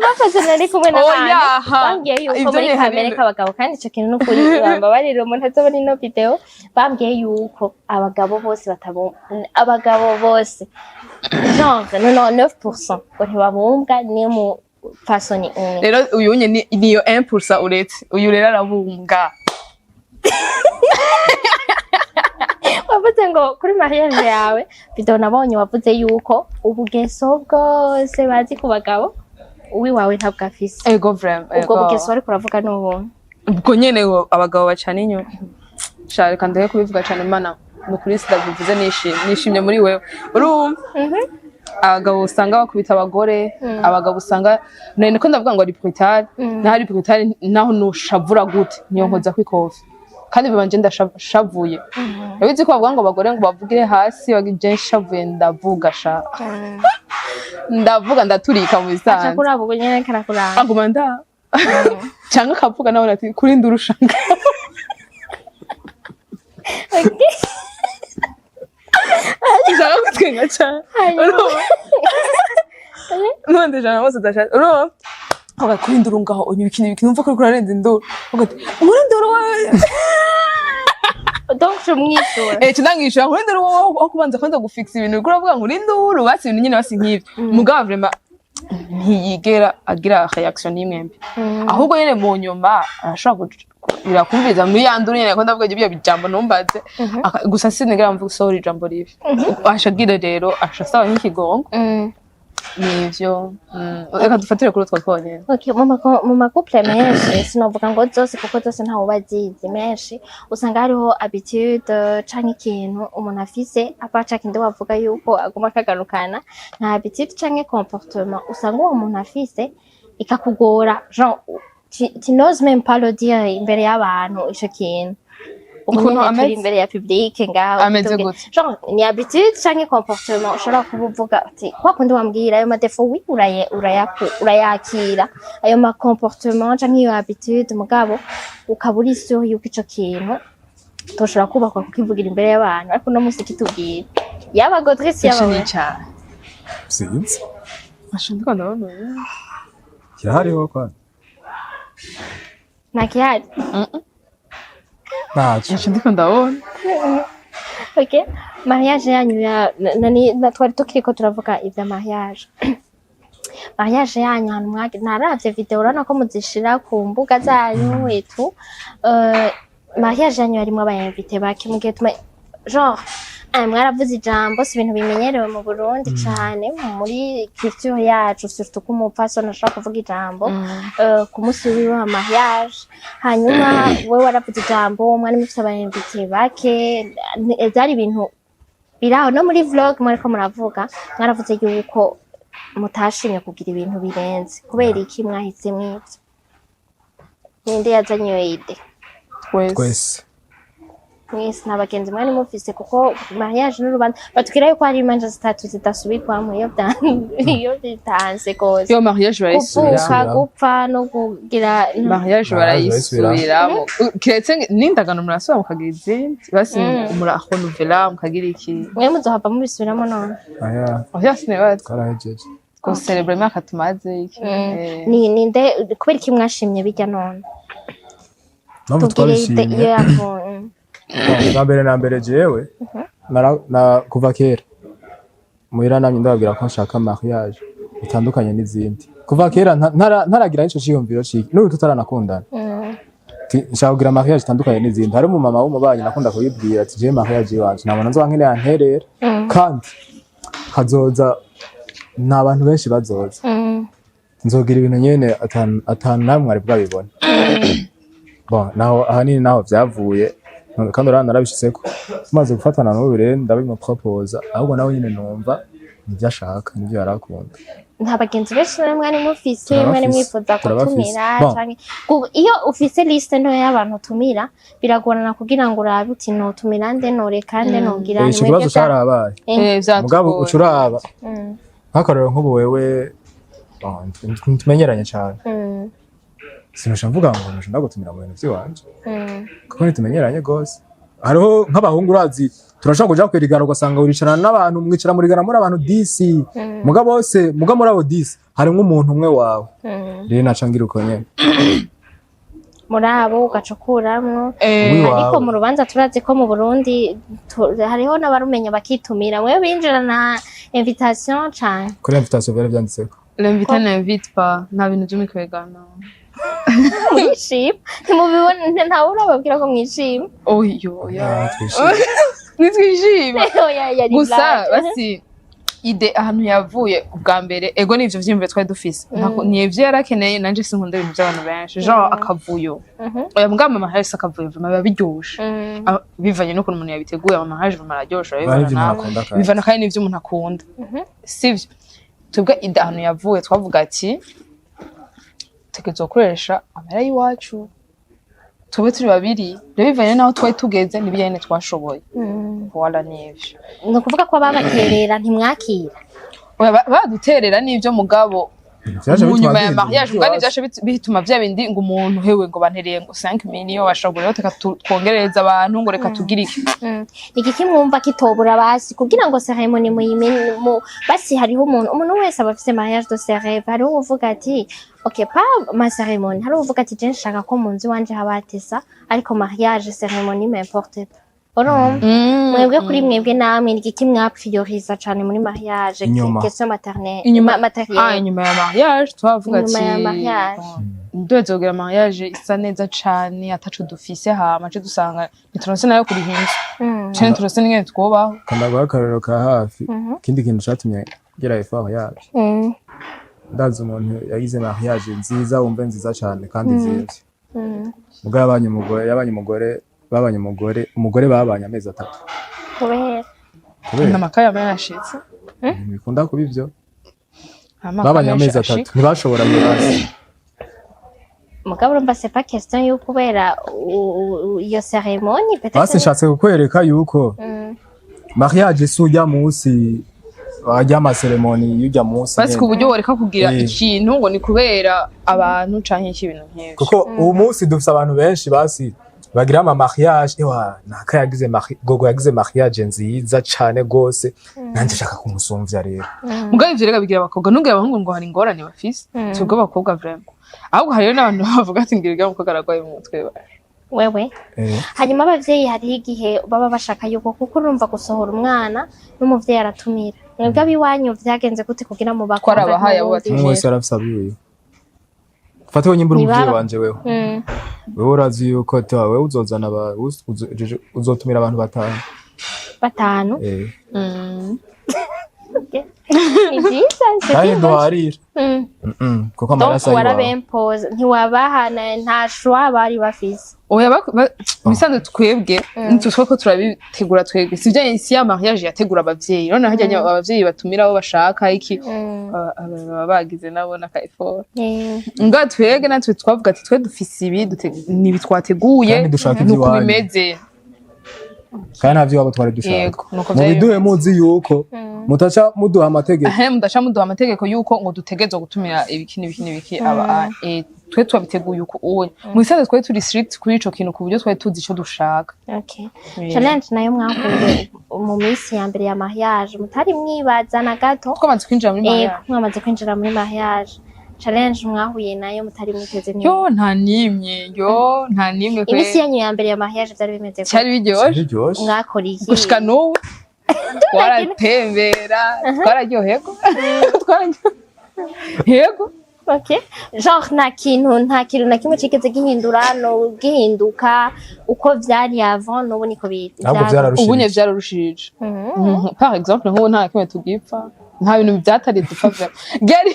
Bafashe nari kumwe n'abantu Oyaha. bambwiye yuko Ivyo muri ni kamere hari- k'abagabo, kandi ico kintu n'ukuri, bambabarira umuntu azobona ino video, bambwiye yuko abagabo bose batabo, abagabo bose genre 99% ngo ntibabumbwa ni mu fasoni umwe. Rero uyu nye niyo 1% uretse uyu rero arabumbwa. Wavuze ngo kuri mariage yawe, video nabonye, wavuze yuko ubugeso bwose bazi ku bagabo uwiwawe ntabwo afise. Ego vraiment. Ubwo Ego. bugeso ariko uravuga n'ubuntu? Ubwo nyene ngo abagabo bacana inyuma sha, reka ndeke kubivuga cane. Mana, ni ukuri sinabivuze nishimye, nishimye muri wewe, urumva? Abagabo usanga bakubita abagore, abagabo usanga none ko ndavuga ngo ari brutal, naho ari brutal, naho nushavura gute niyo nkoza kwikofi, kandi bibanje ndashavuye. Urabizi ko bavuga ngo abagore ngo bavugire hasi, je nshavuye ndavuga sha, ndavuga ndaturika mu Aca bisanzwe. kuraba ubwo nyene karakuranga. Aguma nda cyangwa akavuga nawe ati kuri ndurushanga. Ushaka gutwenga cyane? Urumva none jana bose udashaka, urumva avuga kuri nduru ngaho unywa ikintu ibiki, numva ko uriko urarenza induru, uvuga ati nkuri nduru wowe. Donc umwishyura? Eh, ndangishura nkuri nduru wowe, aho kubanza kwanza gufixa ibintu uriko uravuga nkuri nduru, basi ibintu nyine basi nk'ibyo. Mugabo vraiment ntiyigera agira reaction n'imwe mbi, ahubwo nyene mu nyuma arashobora birakumviriza muri ya nduru nyene ko ndavuga ibyo bijambo ntumbaze. Gusa sinigera mvuga usohora ijambo ribi, ashagira rero asha asaba nk'ikigongo. Nivyo. Reka dufatire kuri utwo twonyene. Okay, mu ma couple menshi, sinovuga ngo zose kuko zose ntawe uba azizi, menshi usanga hariho habitude canke ikintu umuntu afise apa ca kindi wavuga yuko aguma akagarukana nka habitude canke comportement, usanga uwo muntu afise ikakugora, genre tu n'oses même pas le dire imbere y'abantu ico kintu. Ubu Ukuntu nyene turi ameze? imbere ya public ngaho. Ameze tubwire. gute? Genre ni habitude canke comportement ushobora kuba uvuga ati kwa kundi wambwira ayo ma défauts wi urayakira, ayo ma comportement canke iyo habitude, mugabo ukaba uri sûr yuko ico kintu toshobora kubakwa kukivugira imbere y'abantu, ariko uno munsi kitubwira yaba Godrice yaba ni wewe. cyane. Sinzi. Asha ndiko ndabona uyu. Kirahariho kwa Nta kihari? Ntaco. Asha ndiko ndabona. Okay, mariage yanyu ya twari tukiriko turavuga ivya mariage yanyu, ahantu mwage naravye video, urabona ko muzishira ku mbuga zanyu etu. Mariage yanyu yarimwo aba invités bake, mugihe tuma genre mwaravuze ijambo, si ibintu bimenyerewe mu Burundi cane muri culture yacu, surtout ko umupfasoni ashobora kuvuga ijambo ku munsi wiwe wa mariage. Hanyuma wewe waravuze ijambo, mwari mufise aba invités bake, vyari ibintu biraho. No muri vlog mwariko muravuga, mwaravuze yuko mutashimye kugira ibintu birenze. Kubera iki mwahisemwo ivyo? Ninde yazanye iyo idée? Twese. Twese. Mwese nta bagenzi mwari mufise? Kuko mariage n'urubanza, batubwira yuko hari imanza zitatu zidasubirwamwo iyo bitanze gose: Yo, mariage barayisubiramo. kuvuka, Barayisubiramo. gupfa no kugira. Mariage barayisubiramo, kiretse n'indagano murasubira mukagira izindi, basi murarenouveler, mukagira iki. Mwe muzohava mubisubiramo none? Aya. Oya, sinibaza. Twarahejeje. Gucélébrer imyaka tumaze iki. Ni ninde, kubera iki mwashimye bijya none? Mpamvu Tubwire idée iyo twabishimye yavuye. Bwa mbere na mbere, jewe kuva kera muhira namye ndababwira ko nshaka mariage itandukanye n'izindi. Kuva kera ntaragira n'ico ciyumviro ciki, n'ubu tutaranakundana. Nshaka kugira mariage itandukanye n'izindi. Hari umumama w'umubanyi nakunda kubibwira ati: "Jewe mariage iwanje nta muntu nzoba nkeneye anterera, kandi hazoza nta bantu benshi bazoza, nzogira ibintu nyene atanu namwe mwari bwabibona." Bon, naho ahanini naho vyavuye, kandi urabona narabishitseko. Tumaze gufatana n'ubu rero ndabimuproposa, ahubwo nawe nyene numva nivyo ashaka, nivyo yarakunda. Nta bagenzi benshi nari mwari mufise? Turabafise, Mwari mwifuza turabafise. gutumira? Bon. Canke iyo ufise liste ntoya y'abantu utumira, biragorana kugira ngo urabe uti notumira nde, noreka nde, nogira Ico kibazo carabaye. Vyatugoye. Mugabo uca uraba nk'akarorero nk'ubu wewe, bon, ntitumenyeranye cane, sinusha mvuga ngo nusha ndagutumira mu bintu vy'iwanje, kuko ntitumenyeranye gose. Hariho nk'abahungu, urazi, turashobora kuja kwirigara ugasanga uricarana n'abantu, mwicara murigana muri abantu 10, muga bose, muga muri abo 10 harimwo umuntu umwe wawe. Rero naca ngira uko nyene. Muri abo ugaca ukuramwo. Uwiwawe. Ariko mu rubanza turazi ko mu Burundi hariho n'abarumenya bakitumira. Mwewe binjira na invitation cane? Kuri invitation vyari vyanditseko. L'invité n'invite pas, nta bintu vy'imikwegano. Mwishima, ntimubibona, ntawe urababwira ko mwishima? Oyo, oya. Ah, twishime. Nitwishima. Oya, yari Gusa blague. basi idée ahantu yavuye ubwa mbere, ego nivyo vyiyumviro twari dufise. Ni ivyo yarakeneye, nanje sinkunda ibintu vy'abantu benshi, genre akavuyo. Oya, mbwa mama harisi akavuyo vraiment biba biryoshe. Ah, bivanye n'ukuntu umuntu yabiteguye, ama mariage vraiment araryoshe. Hari Urabibona ivyo umuntu nawe. akunda kandi. Bivana kandi n'ivyo umuntu akunda, sivyo? Twebwe idée ahantu yavuye, twavuga ati tegerezwa gukoresha amahera y'iwacu, tube turi babiri. Rero bivanye n'aho twari tugeze n'ibijyanye nyene twashoboye. Voilà, n'ivyo. Ni ukuvuga ko ababaterera ntimwakira? Oya, baduterera n'ivyo, mugabo Vyaje mu bituma nyuma ya duhindura mariage ibyo ubwo iwacu. nivyaje bituma vya bindi ngo umuntu hewe ngo bantereye ngo 5 millions, bashobora rero reka twongerereze abantu, ngo reka tugire iki. Ni igiki mwumva kitobura basi kugira ngo cérémonie muyimenye mu basi? Hariho umuntu wese aba afise mariage de ses rêves. Hariho uvuga ati ok, pas ma cérémonie, hariho uvuga ati je nshaka ko mu nzu iwanje haba hatesa, ariko mariage cérémonie m'importe pas. Urumva, mwebwe kuri mwebwe namwe ni igiki mwaprioriza cane muri mariage? Inyuma. Question maternelle. Inyuma. Matériel. Ah, inyuma ya mariage twavuga Inyuma ati ya mariage. Duheze kugira mariage isa neza cane ataco dufise, hama ce dusanga ntituronse nayo kuriha inzu, canke turonse n'ingene twobaho. Kanda akarorero ka hafi. Ikindi kintu catumye ngira effort yacu, ndazi umuntu yagize mariage nziza, wumve nziza cane kandi nziza, mugabo yabanye umugore babanye umugore babanye amezi 3. Kubera? Kubera N'amakaye aba yashitse. Ibintu bikunda kuba ivyo. Amakaye Babanye menshi amezi ashika. 3, ntibashoboranye hasi. Mugabo urumva c'est pas question yo kubera iyo cérémonie peut-être. Basi nshatse kukwereka yuko mariage si urya munsi, arya amaseremoni y'urya munsi Basi ku nyene. buryo woreka kugira ikintu ngo ni kubera abantu canke iki, ibintu nk'ivyo. Kuko uwu munsi dufise abantu benshi basi bagira ama mariage, ewa naka yagize gogo yagize mariage nziza cane gose, nanje nshaka kumusumvya rero. Mugabo ivyo rega bigira abakobwa, ntugira abahungu ngo hari ingorane bafise. Twebwe abakobwa vraiment, ahubwo hariyo n'abantu bavuga ati ngira urya mukobwa aragwaye mu mutwe. Wewe? Hanyuma abavyeyi hariho igihe baba bashaka yuko, kuko urumva gusohora umwana n'umuvyeyi aratumira. Mwebwe abiwanyu vyagenze gute kugira mu Twarabahaye abo Umwe wese arafise abiwe. Fate wenyine uri umuvyeyi wanje wewe. Wewe urazi yuko ta wewe uzozana uzotumira abantu batanu. Batanu. Eh. Okay. Ni vyiza. Kandi duharira. Kuko Donc amaraso ayiwawe. warabempoza, ntiwabahana, nta choix bari bafise. Oya, ibisanzwe twebwe nitwe twako turabitegura twebwe, sivyo? Si ya mariage yategura abavyeyi, none harya abavyeyi batumira abo bashaka iki, baba bagize nabo n'aka effort. Nga twebwe natwe twavuga ati twe dufise ibi, nibi twateguye, Kandi dushaka nuko ivy'iwanyu. bimeze. Kandi nta vy'iwabo twari dushaka. Yego, nuko vyari Mubiduhe bimeze. muzi yuko mutaca muduha amategeko. Ahe, mudaca muduha amategeko yuko ngo dutegerezwa gutumira ibiki n'ibiki n'ibiki, aba twe twabiteguye uko uwo mu bisanzwe twari turi strict kuri ico kintu, ku buryo twari tuzi ico dushaka. Okay. Challenge nayo mwahuye mu minsi ya mbere ya mariage mutari mwibaza na gato? Twamaze kwinjira muri Ego, mariage. Mwamaze kwinjira muri mariage, challenge mwahuye nayo mutari mwiteze ni? Yo, nta nimwe, yo, nta nimwe kwe. Iminsi yanyu ya mbere ya mariage vyari bimeze gute? Cyari biryoshe. Biryoshe. Mwakora iki? Gushika n'ubu twaratembera, twararyoherwa, twararyoherwa. Okay. Genre nta kintu na kimwe cigeze gihindura no gihinduka, uko vyari avant n'ubu niko biri? Ahubwo vyararushirije. Ubunye vyararushirije. Par exemple, nk'ubu nta na kimwe tugipfa, nta bintu vyatari dupfa vraiment ryari.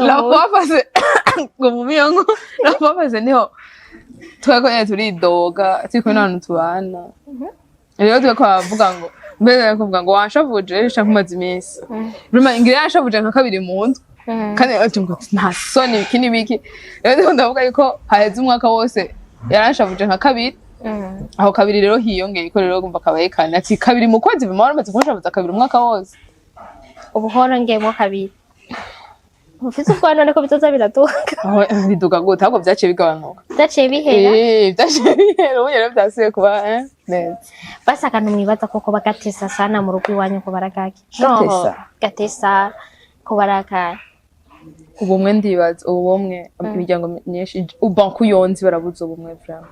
La fois passée ngo mu miyongo, la fois passée niho twariko nyene turidoga, turi kumwe n'abantu tubana rero, turiko baravuga ngo mbere kuvuga ngo wanshavuje canke umaze iminsi. Vraiment ngira yanshavuje nka kabiri mu ndwi, kandi ati ngo nta soni, ibiki n'ibiki. Rero ndiko ndavuga yuko haheze umwaka wose yaranshavuje nka kabiri. Aho kabiri rero hiyongeye ko rero gumva kabaye kane, ati kabiri mu kwezi bima waramaze kunshavuza kabiri umwaka wose. Ubu horongeyemo kabiri, ufise ubwoba none ko bizoza biraduga? Aho biduga gute? Ahubwo vyaciye bigabanuka. Vyaciye bihera. Eh, vyaciye bihera. Ubu rero vyasubiye kuba neza. Basi akantu mwibaza koko bagatesa sana mu rugo iwanyu ko baragake? Gatesa? Gatesa ko barakaye. Ubumwe, ndibaza ubumwe. Imiryango myinshi uban kuyonzi barabuze ubumwe vraiment.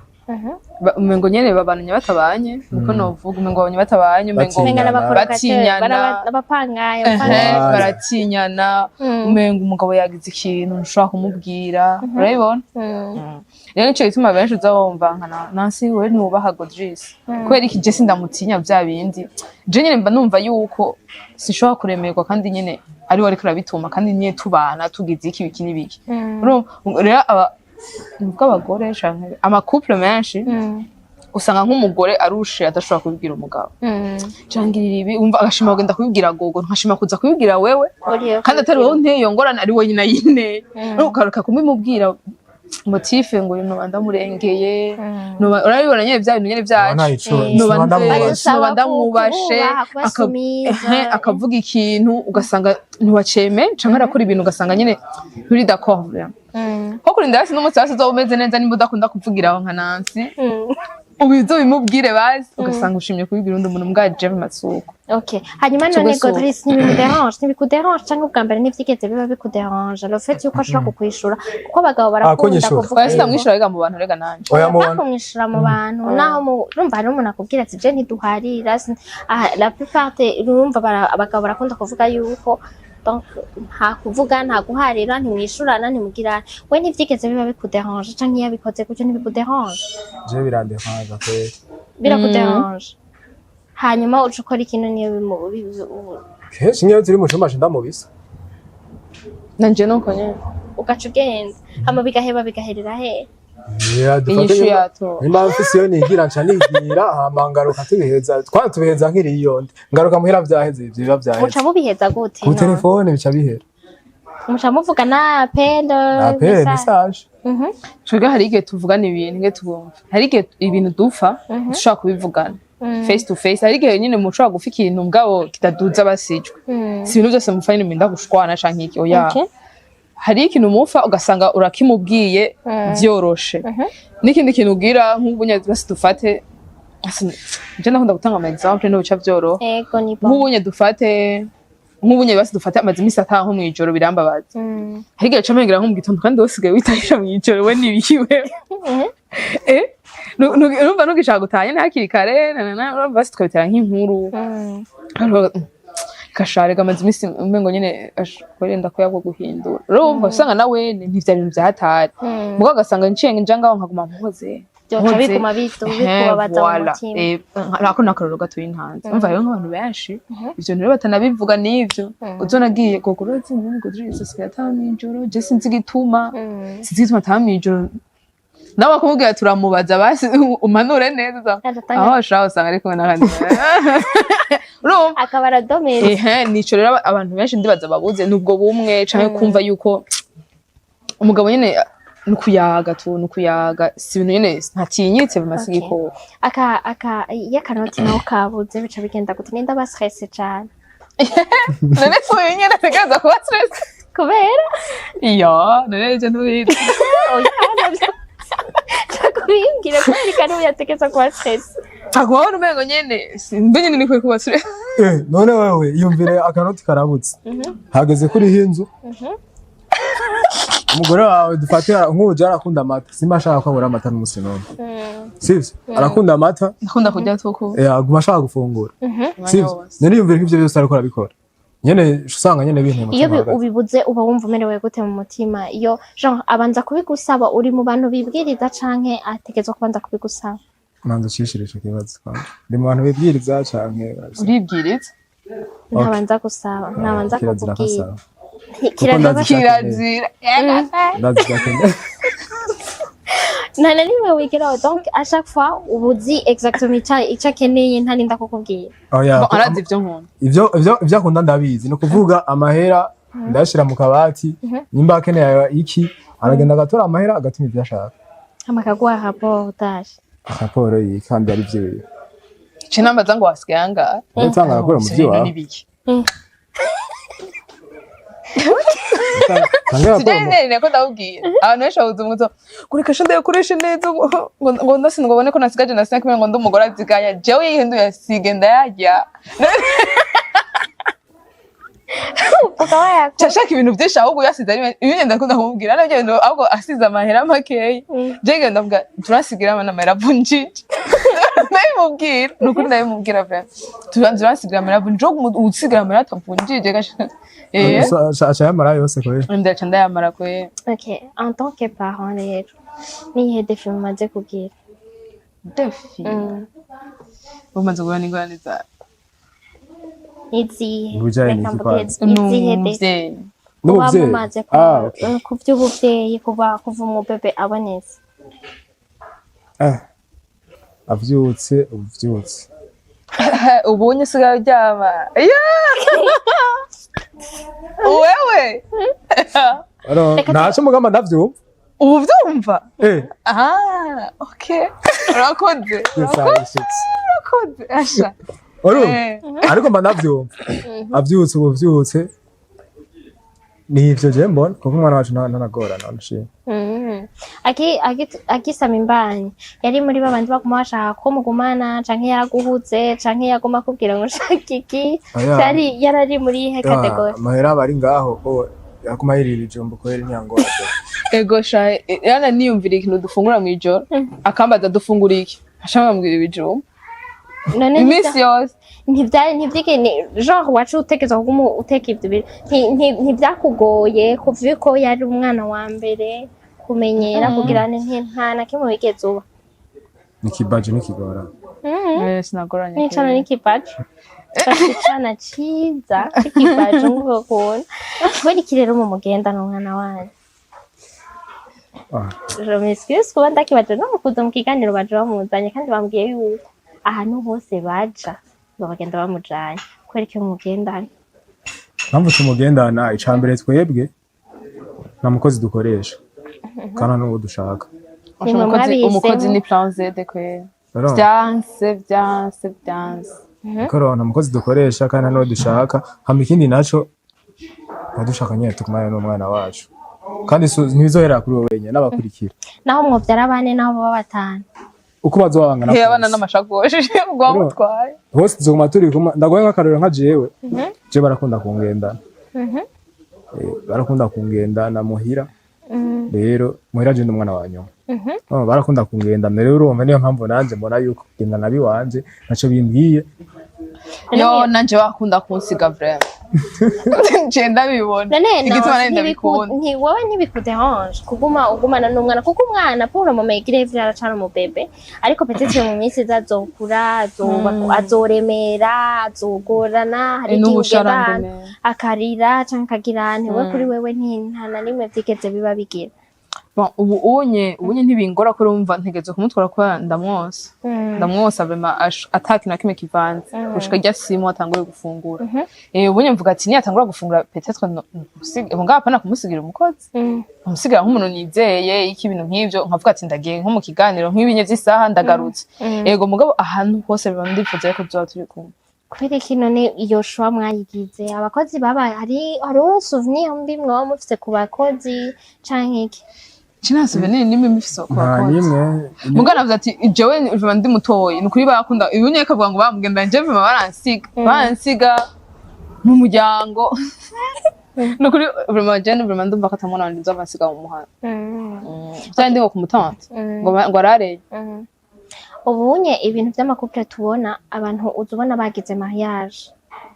Umengo nyene babananye batabanye, niko novuga, umengo babanye batabanye, umengo Batinyana. Umenga Batinyana. n'abapangaye. Ehe, Voilà. baratinyana. Umengo umugabo yagize ikintu ntushobora kumubwira, urabibona? Rero nico gituma benshi uza wumva nka Nancy, we ntiwubaha Godris kubera iki? Je sindamutinya vya bindi, je nyene mba numva yuko sinshobora kuremerwa, kandi nyene ari we ariko arabituma, kandi nyene tubana tugize iki biki n'ibiki. Urumva rero aba nuvuga abagore canke ama couple menshi, usanga nk'umugore arushe adashobora kubibwira umugabo, cangirira ibi, umva agashima kugenda kubibwira gogo, nkashima kuza kubibwira wewe, kandi atari wowe unteye iyo ngorane, ari wenyine ayinteye. Ugaruka kumubimubwira motif ngo uyu noba ndamurengeye, urabibona nyene vya bintu nyene vyacu. Ntayico. Noba Noba ndamwubashe. Noba ndamwubashe. Kububaha, kubasumiza. Ehe, akavuga ikintu ugasanga ntiwaceme, canke arakora ibintu ugasanga nyene nturi d'accord vraiment. Nko kurinda hasi n'umunsi wose uzoba umeze neza, nimba udakunda kuvugira aho nka Nancy, ubizo bimubwire bazi, ugasanga ushimye kubibwira undi muntu mbwa jewe masuko. Okay. Hanyuma none Tugusuka. Godris, ntibikuderange, ntibikuderange canke ubwa mbere ntivyigeze biba bikuderange le fait yuko ashobora kukwishura, kuko abagabo barakunda Kunyishura. kuvuga Oya, yuko- sindamwishura rega mu bantu, rega nanje. Oya, Oya, mubona. kumwishura mu bantu naho mu urumva hari umuntu akubwira ati je ntiduharira, la plupart urumva abagabo barakunda kuvuga yuko donc nta kuvuga, nta guharira, ntimwishurana, ntimugirana. We ntivyigeze biba bikuderange, canke iyo abikoze gutyo ntibikuderange? Je biranderange kweri. Birakuderange, hanyuma uca ukora ikintu niyo Kenshi nk'iyo turi mu cumba ndamubisa. Nanje nuko nyene. Ugaca ugenda, hama bigaheba, bigaherera he? Yeah, dufate Inyishu yato. Nimba mfise iyo nigira, nca nigira, hama ngaruka tubiheza, twana tubiheza nkiri iyo ndi ngaruka muhira vyaheze, ivyo biba vyaheze. Muca mubiheza gute? Ku None? Telefone bica bihera. Muca muvuga na appel? Appel, message. Twebwe hari igihe tuvugana ibintu nge tubumva, hari igihe ibintu dupfa dushobora kubivugana face to face, hari igihe nyine mushobora gufa ikintu mugabo kitaduza basijwe. Si ibintu byose mupfa nyine murinda gushwana canke iki, oya. Hari ikintu mupfa ugasanga urakimubwiye vyoroshe, n'ikindi kintu ubwira nk'ubu nyine basi dufate, je ndakunda gutanga ama exemple n'ubuca vyoroha. Ego, ni bon. Nk'ubunye basi dufate amaze imisi ataha nko mw'ijoro, birambabaza. Hari igihe ca mpengera nko mu gitondo, kandi wowe usigaye witahisha mw'ijoro, we nibikiwe urumva ntugishaka gutaha nyene hakiri kare, na na na, urumva basi tukabitera nk'inkuru. Kasharega amaze iminsi umengo nyene wenda ko yabwo guhindura. Urumva usanga nawe ntivyari ibintu vyahatari, mugabo ugasanga nciye nja ngaho nkaguma mpoze. Byoca Mpoze. biguma bikubabaza mu Voilà. mutima. Nako nakaroro gatoyi ntanze. Umva rero, nk'abantu benshi ivyo rero batanabivuga n'ivyo uzonagiye gogoro zindi ngo zisigaye ataha mw'ijoro, je sinzi igituma, sinzi igituma ataha mw'ijoro. Nawe bakubwira turamubaza, basi umanure neza. Aratanga- Aho ashaka usanga ari kumwe n'akandi, urumva? Akaba aradometse. Ehe, nico rero abantu benshi ndibaza babuze nubwo bumwe canke kumva yuko umugabo nyene nukuyaga tu, nukuyaga, si ibintu nyene ntatinyitse bimase. Okay. Igikoko. Aka iyo akanoti naho kabuze bica bigenda gute? Ninda ba stress cane? None si uyu nyene ategereza kuba stress? Kubera? Iyo none ivyo ntubizi? Oya, navyo kubimbwira kubera ko ariwe yategeza kuba stress. Aguma umengo nyene mbe nyene nikwiye kuba stress. None wewe yumvire, akanoti karabutse, hageze kuriho inzu, umugore wawe dufatira nk'ubu je arakunda amata, simba ashaka ko abura amata n'umunsi n'umwe, sivyo? Arakunda amata. Ndakunda kurya tuku. Aguma ashaka gufungura, sivyo? None yumvire ko ivyo byose ariko arabikora nyene, usanga nyene binteye Iyo umutima hagati. ubibuze uba wumva umerewe gute mu mutima? Iyo genre abanza kubigusaba, uri mu bantu bibwiriza canke ategerezwa kubanza kubigusaba? Manza ucishire ico kibazo kwanza. Ndi mu bantu bibwiriza canke Uribwiriza. Ntabanza gusaba, ntabanza Kirazira kukubwira? kasaba. Kirazira. Kuko ndazi- Kirazira. Ndazi ivyo. Nta na rimwe wigeraho? Donc à chaque fois uba uzi exactement ico akeneye, ntarinda kukubwira? Oya. Bon, arazi ivyo nkunda. Ivyo akunda ndabizi, ni ukuvuga amahera ndayashira mu kabati, nimba akeneye iki aragenda agatora amahera agatuma ivyo ashaka. Hama akaguha rapport utaje. Raporo iyi kandi ari vyiwe. Ce nambaza ngo wasigaye angahe? Utanga raporo mu Ivyo bintu vyiwawe. ni biki? Tanga Sijya raporo. Nene ko ndabubwira abantu benshi babuze umuzo kureka sha ndayakoreshe neza ngo ndasi ngo babone ko nasigaje na 5 ngo ndi umugore aziganya. Jewe yihinduye asige ndayarya. Ukaba wayakora. Nshaka ibintu byinshi, ahubwo yasize ari ibindi ndakunda kumubwira nabyo bintu, ahubwo asize amahera makeya jewe ngenda ndavuga turasigira abana amahera avunjije. Ndabimubwira, ni ukuri ndabimubwira vraiment, turasigira amahera avunjije, usigira amahera atavunjije gasha Aca yamara yose kubera. Ndaca ndayamara kwe. Ok, en tant que parent rero, niyihe défi mumaze kugira? Défi? Umaze guhura n'ingorane zawe? Nizihe? Mu bijanye Reka n'iki mvuge kwanza? izihe défi N'umuvyeyi. muba N'umuvyeyi. mumaze Ah, okay. ku vy'ubuvyeyi kuva umubebe abonetse? Ah. Avyutse, uvyutse. Ubonye usigaye uryama. Yeah! Wewe. Reka Ntaco mugamba, ndavyumva. Ubu vyumva? Eh. Ah, okay, urakoze. Yesayishitse. Urakoze asha. Urumva? Eh. Ariko mba ndavyumva avyutse, ubu vyutse ni ivyo je mbona, kuko umwana wacu ntanagorana nshima. Agisama imbanyi, yari muri babandi baguma bashaka ko mugumana, canke yaraguhuze, canke yaguma akubwira ngo ushaka iki? Oya. Yari yarari muri ihe catégorie? Amahera aba ari ngaho ko yaguma yirira ijumbo kubera ntiyangora. Ego sha, yana niyumvira ikintu dufungura mw'ijoro, akambaza dufungura iki, ashaka bambwira ibijumba. None iminsi yose. Ntivyari ntivyigene genre wacu utekereza kuguma uteka ivyo bintu, ntibyakugoye kuva ko yari umwana wa mbere kumenyera kugira nta na kimwe wigeze uba? Nikibaje nikigora. Eh, sinagoranye. N'icana kweri. n'ikibajo, bafite icana ciza c'ikibajo nk'uko kubona. Kubera iki rero mumugendana umwana wanyu? Ah. Je m'excuse kuba ndakibaje, no kuza mu kiganiro baje bamuzanye kandi bambwiye yuko ahantu hose baja ngo bagenda bamujanye. Kubera iki mumugendana? Mpamvu tumugendana, ica mbere twebwe nta mukozi dukoresha kandi n'uwo dushaka. Nimwe Umukozi, umukozi mwabihisemo. ni plan Z kweri. Urumva? Vyanse, vyanse, vyanse. Kuko nta mukozi dukoresha kandi nta n'uwo dushaka. Hama ikindi naco tuba dushaka nyene tugumane n'umwana wacu, kandi ntibizoherera kuri wowe wenyene, n'abakurikira. Naho mwovyara bane, naho baba batanu? Uko bazoba bangana He abana kose. n'amashakoshi ubwo wamutwaye. Bose tuzoguma turi kumwe. Ndaguhe nk'akarorero, nka jewe, je barakunda kungendana. Barakunda kungendana muhira. Rero muhira je ndi umwana wa nyuma. Oh, barakunda kungendana rero, urumva niyo mpamvu nanje mbona yuko kugendana biwanje ntaco bimbwiye. Yo, nanje bakunda kunsiga, vraiment je ndabibona. None Igituma nari ndabikunda. Wowe ntibikuderange kuguma ugumana n'umwana? Kuko umwana pour le moment igire aracana umubebe, ariko peut-être mu minsi iza azokura, azoremera, azogorana, hari igihe N'ubu ugenda ahantu sharandemera. akarira canke akagira nti we kuri wewe nta na rimwe vyigeze biba bigira? Bon, ubu unye ntibingora ko urumva ntegerezwa kumutwara kubera ndamwonsa. Ndamwonsa vraiment ata kintu na kimwe kivanze gushika rya simu atanguye gufungura. Ubu mvuga ati niyatangura gufungura, peut-être ubu ngaho apana kumusigira umukozi, umusigira nk'umuntu nizeye iki, ibintu nk'ivyo, nkavuga ati ndagiye nko mu kiganiro nk'ibinye vy'isaha, ndagarutse. Ego, mugabo ahantu hose biba ndifuza yuko tuzoba turi kumwe. Kubera iki none iyo choix mwayigize? Abakozi baba hariho souvenir mbi mwaba mufise ku bakozi canke iki? Je nta souvenir nimwe mfise ku Nta bakozi. nimwe. Mugabo navuze ati jewe vraiment ndi mutoyi, ni ukuri barakunda. Ubu nyene kavuga ngo bamugenda, nje vraiment baransiga, baransiga mu muryango. Ni ukuri vraiment, je vraiment ndumva ko atamwana wanje nzova mu muhanda. Vyari ndi ngo ku mutante ngo arareye. Ubunye ibintu vy'ama couple tubona, abantu uza ubona bagize mariage,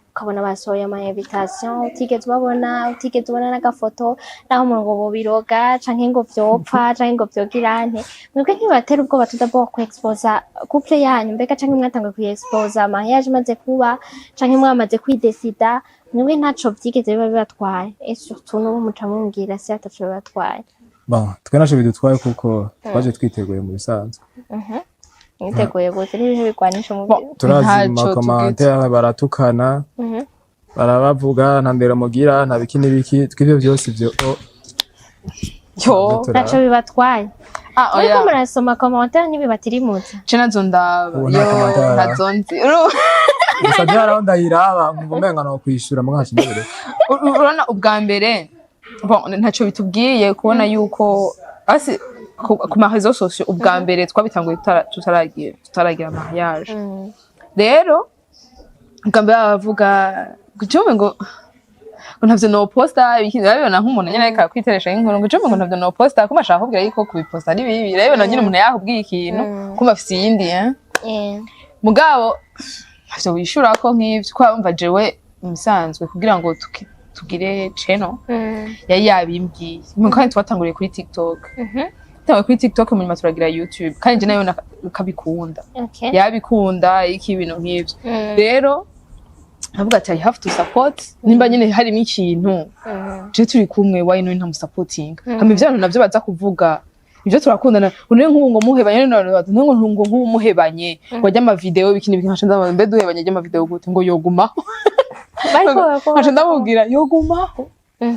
ukabona basohoye ama invitation, utigeze ubabona, utigeze ubona n'agafoto, naho umuntu ngo bobiroga canke ngo vyopfa canke ngo vyogirante. Mwebwe ntibatera ubwoba tout d'abord ku exposa couple yanyu mbega, canke mwatanguye kuyi exposa mariage imaze kuba canke mwamaze kwidesida? Mwebwe ntaco vyigeze biba bibatwaye? Et surtout n'ubu muca mumbwira si ataco bibatwaye. Bon, twe ntaco bidutwaye kuko twaje twiteguye mu bisanzwe. Mwiteguye gute? N'ibihe bigwanisha umubiri? Turazi mu Ntaco. ma commentaires baratukana, barabavuga nta ndero mugira, nta biki n'ibiki. Tw'ivyo byose ivyo oh, Yo. Ntaco bibatwaye? Ah, Muriko oya. murasoma commentaire ntibibatirimuza? Je nazo ndaba. Ubu nta Yo, commentaire. ntazo nzi. Gusa je haraho ndayiraba nkumva umenga no kwishura, muga nkaca ndabireka. Urabona ubwa mbere, bon, ntaco bitubwiye kubona yuko asi ku ma réseaux sociaux. Ubwa mbere twabitanguye tutaragira mariage. Rero ubwa mbere bavuga ngo jewe ngo ntavyo noposta ibiki. Urabibona nk'umuntu nyene ariko akwiteresha nk'inkuru ngo jewe ngo ntavyo noposta, kuma ashaka kubwira yuko kubiposta ari bibi. Urabibona nyene umuntu yakubwiye ikintu, kumva afise iyindi, eh? Mugabo ntavyo wishurako nk'ivyo, ko wumva jewe musanzwe kugira ngo tugire channel yari yabimbwiye. Kandi twatanguriye kuri TikTok. Tanguriye kuri TikTok, mu nyuma turagira YouTube, kandi je nayo kabikunda. Yabikunda iki, ibintu nk'ivyo. Rero nkavuga ati I have to support, nimba nyene harimo ikintu je turi kumwe, why not ntamusapotinga? Hama ivyo abantu navyo baza kuvuga ivyo turakundana une nk'ubu ngo muhebanye none baza ngo ngo nk'ubu muhebanye ngo ajya ama video biki n'ibiki. Nkaca ndabaza, mbe duhebanye ajya ama video gute? Ngo yogumaho. Bariko bakora. Nkaca ndamubwira yogumaho,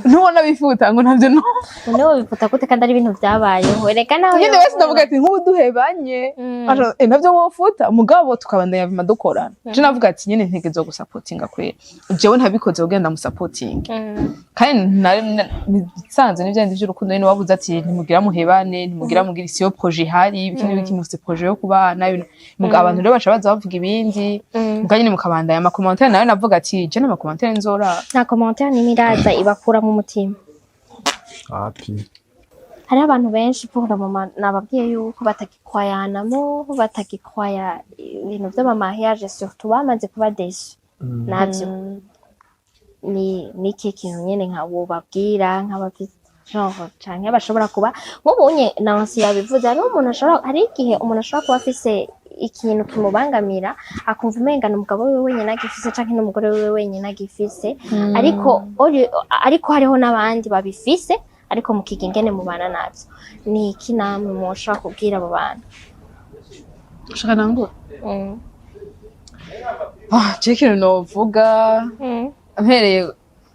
ntubona bifuta ngo ntavyo no. None wobifuta gute kandi ari ibintu vyabayeho? Reka nawe. Nyine wese ndavuga ati nk'ubu duhebanye, Aca, navyo wofuta, mugabo tukabandanya vima dukorana. Je navuga ati nyene ntegerezwa gusapotinga kwera jewe ntabikoze kugira ndamusapotinge. Kandi bisanzwe n'ivyo vy'urukundo nyene, wabuze ati ntimugira muhebane, ntimugira mugira isi yo projet ihari, ibiki n'ibiki, mufite projet yo kubana ibintu. Mugabo abantu rero baca baza bavuga ibindi, muga nyene mukabandanya ama commentaire nayo. Navuga ati je n'ama commentaire nzora. Nta commentaire n'imwe iraza ibakuramo umutima? Api. Hariho abantu benshi pour le moment nababwiye yuko batagikwayanamo, batagikwaya ibintu vy'ama mariage, surtout bamaze kuba déçus navyo. Ni ikihe kintu nyene nka wobabwira nk'abafise genre canke bashobora kuba nk'ubunye Nancy yabivuze, hariho umuntu ashobora, hari igihe umuntu ashobora kuba afise ikintu kimubangamira, akumva umenga ni umugabo wiwe wenyine agifise canke n'umugore wiwe wenyine agifise, ariko hariho n'abandi babifise, ariko mukiga ingene mubana navyo. Ni iki namwe mwoshobora kubwira abo bantu? Ushaka nangura? Ah, je ikintu novuga, mpereye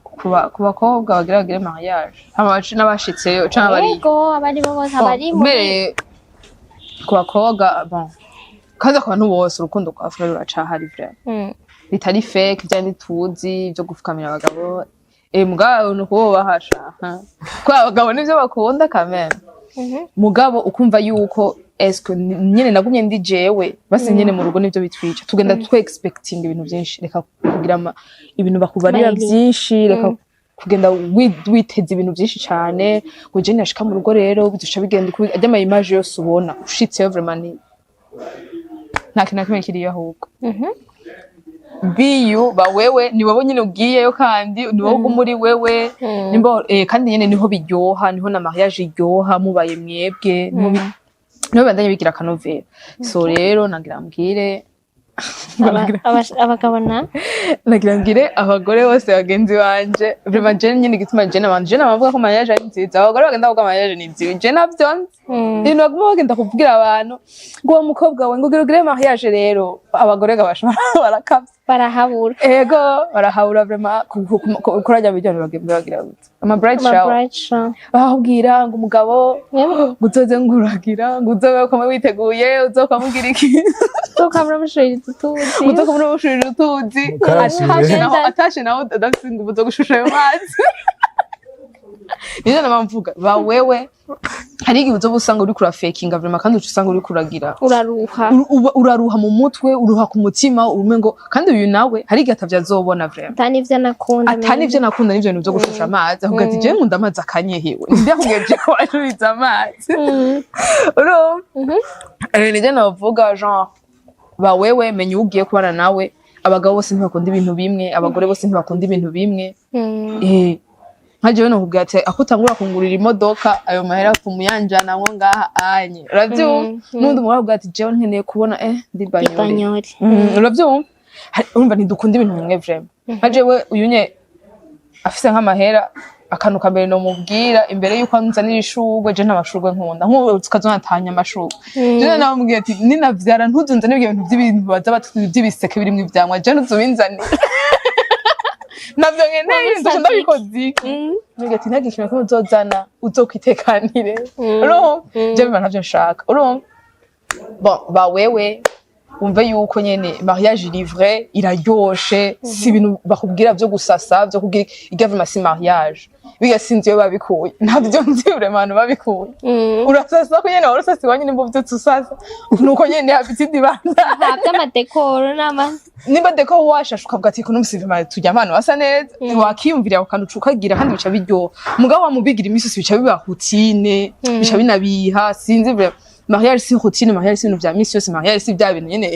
ku bakobwa bagira bagire mariage hama n'abashitseyo canke abari Yego, abari bo bose, abari muri Mpereye ku bakobwa, bon, kandi ku bantu bose, urukundo rwa vrai ruracahari, vrai, bitari fake vyandi tuzi vyo gufukamira abagabo. Mugabo ni ukububahasha kuko abagabo nivyo bakunda quand même. Mugabo ukumva yuko eske nyene nagumye ndi jewe basi nyene mu rugo nivyo bitwica, tugenda twe expecting ibintu vyinshi. Reka kugira ibintu bakubarira Maybe. vyinshi, reka kugenda witeza ibintu vyinshi cane ngo je nashika mu rugo rero biduca bigenda uko ajya ama image yose ubona ushitseyo, vraiment ni nta kintu na kimwe kiriyo ahubwo. Biyu ba wewe, ni wowe nyine ugiyeyo, kandi ni wowe uguma uri wewe. Nimba kandi nyene niho biryoha, niho na mariage iryoha mubaye mwebwe, niho bibandanya bigira akanovera. So rero nagira mbwire Abagabo na nagira mbwire abagore bose bagenzi banje, vraiment je nyine igituma je n'abantu je nabavuga ko mariage ari nziza, abagore bagenda bavuga mariage ni nziza, je navyo nzi. Ibintu baguma bagenda kubwira abantu ngo uwo mukobwa we ngo ugire ugire mariage, rero abagore gabasha barakavye. Barahabura. Ego, barahabura vraiment kurajya bijya bagenda bagira gute ama bride Ama shower. Bride shower. Bakubwira ngo umugabo ngo uzoze nguragira, ngo uzobe koma witeguye, uzokamugira iki. Uzokamura mushurira utuzi. Uzokamura mushurira utuzi. Mukarashire. Atashe naho adafise inguvu zo gushusha ayo mazi. Niyo nama mvuga, ba wewe, hari igihe uzoba usanga uriko urafakinga vraiment, kandi uca usanga uriko uragira Uraruha. Uraruha mu mutwe, uruha ku mutima, umengo kandi uyu nawe hari igihe atavyo azobona vraiment. Atani ivyo anakunda. Atani ivyo nakunda n'ivyo bintu vyo gushusha amazi, avuga ati: "Jewe nkunda amazi akanyehewe, ndakubwiye je ko washuriza amazi." Urumva? Nivyo navuga, genre ba wewe, menya uwo ugiye kubana nawe. Abagabo bose ntibakunda ibintu bimwe, abagore bose ntibakunda ibintu bimwe. Nka jewe nokubwira ati ako utangura kungurira imodoka, ayo mahera kumuyanjanamwo ngaha anye, uravyumva? N'undi mugabo avuga ati: "Jewe nkeneye kubona ndi banyore." Banyori. Uravyumva? Urumva ntidukunda ibintu bimwe vraiment. Nka jewe uyu nye afise nk'amahera, akantu ka mbere nomubwira imbere yuko anzanira ishurwe, je nta mashurwe nkunda, nk'ubu tukazonatanya amashurwe, je namubwiye ati: "Ninavyara ntuzunzanire ibyo bintu by'ibintu baza by'ibiseke birimwo ivyamwa, je ntuzubinzanire, navyo nkeneye." Wabisavye? Nzoca ndabikoze iki? Nubwo ati ntagire ikintu kimwe uzozana, uzokwitekanire. Urumva, je biba ntavyo nshaka, urumva? Bon, ba wewe, wumve yuko nyene mariage iri vrai, iraryoshe. Si ibintu bakubwira vyo gusasa, vyo kugira irya, vraiment si mariage biga. Sinzi iyo babikuye, ntabyo nzi vraiment abantu babikuye. Urasasa ko nyene wari usasa iwanyu, nimba uvyutse usasa nuko nyene habitidi banda. Nta by'ama décor n'ama Nimba décor washashe ukavuga ati kuno musi vraiment tujya ahantu hasa neza, wakiyumvira ako kantu ukagira, kandi bica biryoha. Mugabo wamubigira imisi yose bica biba routine, bica binabiha. Sinzi vraiment, mariage si routine, mariage si ibintu vya misi yose, mariage si bya bintu nyene,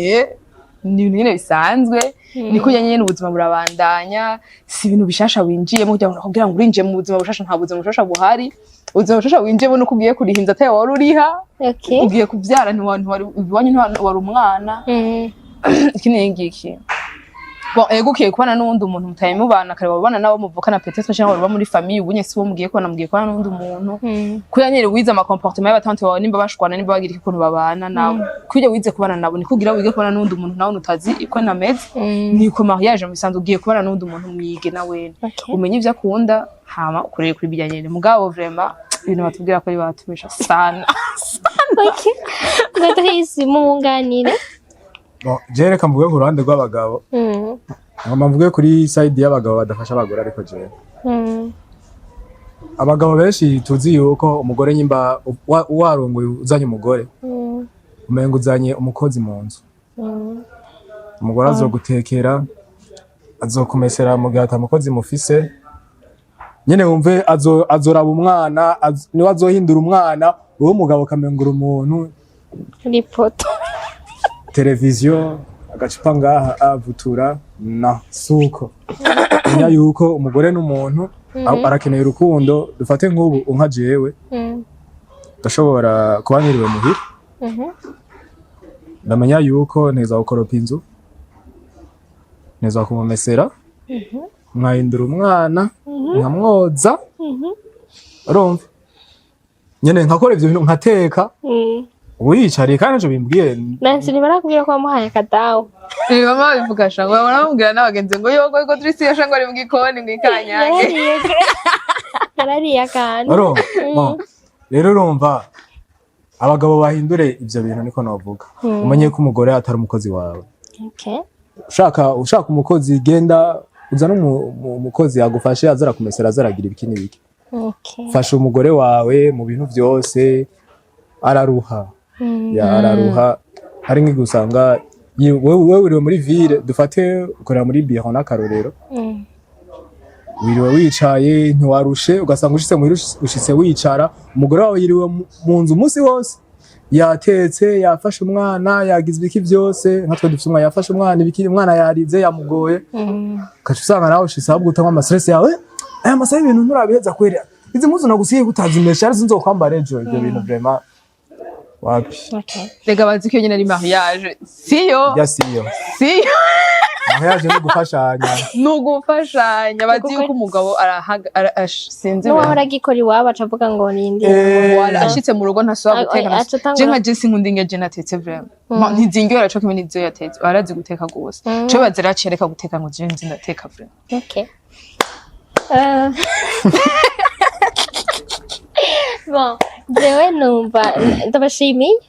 ni ibintu nyene bisanzwe. Niko nyene ubuzima burabandanya, si ibintu bishasha winjiyemo kugira ngo nakubwira ngo urinjiye mu buzima bushasha. Nta buzima bushasha buhari. Ubuzima bushasha winjiyemo nuko ugiye kuriha inzu atayo wari uriha. Ugiye kuvyara, ntiwari iwanyu, ntiwari umwana. Iki ni ngiki. Bon, ego ukiye kubana n'uwundi muntu mutaye mubana kare, wabana nabo muvukana peut-être, cyangwa waba muri famille, ubunye si wo mugiye kubana, mugiye kubana n'uwundi muntu. Kuya nyene wize ama comportement y'aba tante bawe, nimba bashwana, nimba bagira ukuntu babana nawe, kuya wize kubana nabo, niko ugira wige kubana n'uwundi muntu nawe utazi uko nameze. Niko mariage mu bisanzwe, ugiye kubana n'uwundi muntu, mwige na wene, umenye ivyo akunda, hama ukorere kuri bijya nyene. Mugabo vraiment ibintu batubwira ko ari batubesha sana. Okay. Godris, mwunganire. Bon, je reka mvuge ku ruhande rw'abagabo. Ngomba mvuge kuri side y'abagabo badafasha abagore, ariko jewe abagabo benshi tuzi yuko umugore nyimba warongoye uzanye umugore, umenga uzanye umukozi mu nzu. Umugore azogutekera, azokumesera mu gihe ata mukozi mufise nyene, wumve azoraba umwana, niwe azohindura umwana. Wowe umugabo ukamengura umuntu Ripoto. Televiziyo, agacupa ngaha, avutura na suko. Menya yuko umugore n'umuntu arakeneye urukundo. Dufate nk'ubu unka jewe, ndashobora kuba niriwe muhira, ndamenya yuko nteza gukoropa inzu, nteza kumumesera, nkahindura umwana, nkamwoza, urumva nyene nkakora ivyo bintu, nkateka. Ubu yicariye kandi ntaco bimbwiye. Nancy, ntibarakubwira ko wamuhaye akadawu? Mama babivuga sha, ngo baramubwira n'abagenzi ngo yogo ngo Trisi yasha ngo ari mu gikoni ngo ikanyange. Yarariye akantu. Urumva? Bon, rero urumva abagabo bahindure ivyo bintu, niko novuga. Umenye ko umugore atari umukozi wawe. Ushaka umukozi, genda uzane umukozi agufashe, aza arakumesera, aza aragira ibiki n'ibiki. Fasha umugore wawe mu bintu vyose, araruha. Ya, araruha. Hari nk'igihe usanga wewe wiriwe muri ville, dufate ukorera muri biro n'akarorero, wiriwe wicaye ntiwarushe, ugasanga ushitse muhira ushitse wicara, umugore wawe yiriwe mu nzu umunsi wose. Yatetse, yafashe umwana, yagize ibiki byose, nka twe dufite umwana, yafashe umwana ibiki, umwana yarize, yamugoye, ugaca usanga nawe ushitse ahubwo utanywa ama stress yawe, aya masaha y'ibintu nturabiheza kwera, izi mpuzu nagusigiye kutazimesha arizo nzokwambara ejo. Ibyo bintu vraiment wapi. Rega bazi ko iyo nyine ari mariage, siyo? Ya, siyo. Siyo. Mariage no gufashanya. Ni ugufashanya. Bazi yuko umugabo arahaga sinzi. N'uwahora agikora iwabo aca avuga ngo ninde. Wala ashitse mu rugo ntasubira guteka. Aca atangura- Je nka je sinkunda indya je natetse vraiment. Ntizindyohera co kimwe n'izo yatetse. Barazi guteka gose. Co bazira aciye reka guteka ngo je nzi ndateka vraiment. Ok. Bon, jewe numva ndabashimiye.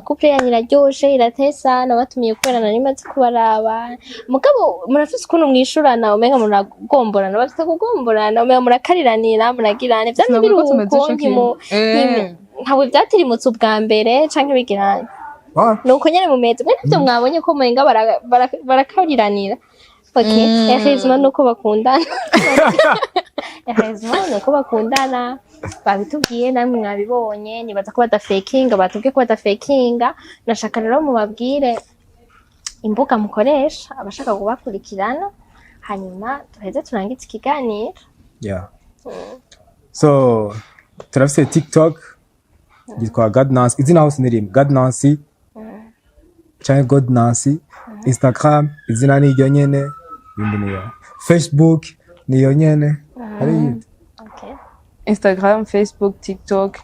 Couple yanyu iraryoshe, iratesa. Nabatumiye kubera nari maze kubaraba. Mugabo murafise ukuntu mwishurana, umenga muragomborana, bafite kugomborana, umenga murakariranira, muragirana vyamye biri Sinavuga ko tumeze uko co kimwe. Ntabwo vyatirimutse ubwa mbere canke bigirana. Nuko nyene mumeze mwe, ntavyo mwabonye ko mumenga barakariranira. Ok, heureusement nuko bakundana, heureusement nuko bakundana, babitubwiye namwe mwabibonye. Nibaza ko badafekinga, batubwiye ko badafekinga. Nashaka rero mubabwire imbuga mukoresha, abashaka kubakurikirana, hanyuma duheze turangize ikiganiro. Yeah. So turafise TikTok yitwa God Nancy, izina hose ni rimwe, God Nancy canke God Nancy. Instagram izina ni iryo nyene, ibindi niyo. Facebook niyo nyene, hari iyindi. Okay. Instagram, Facebook, TikTok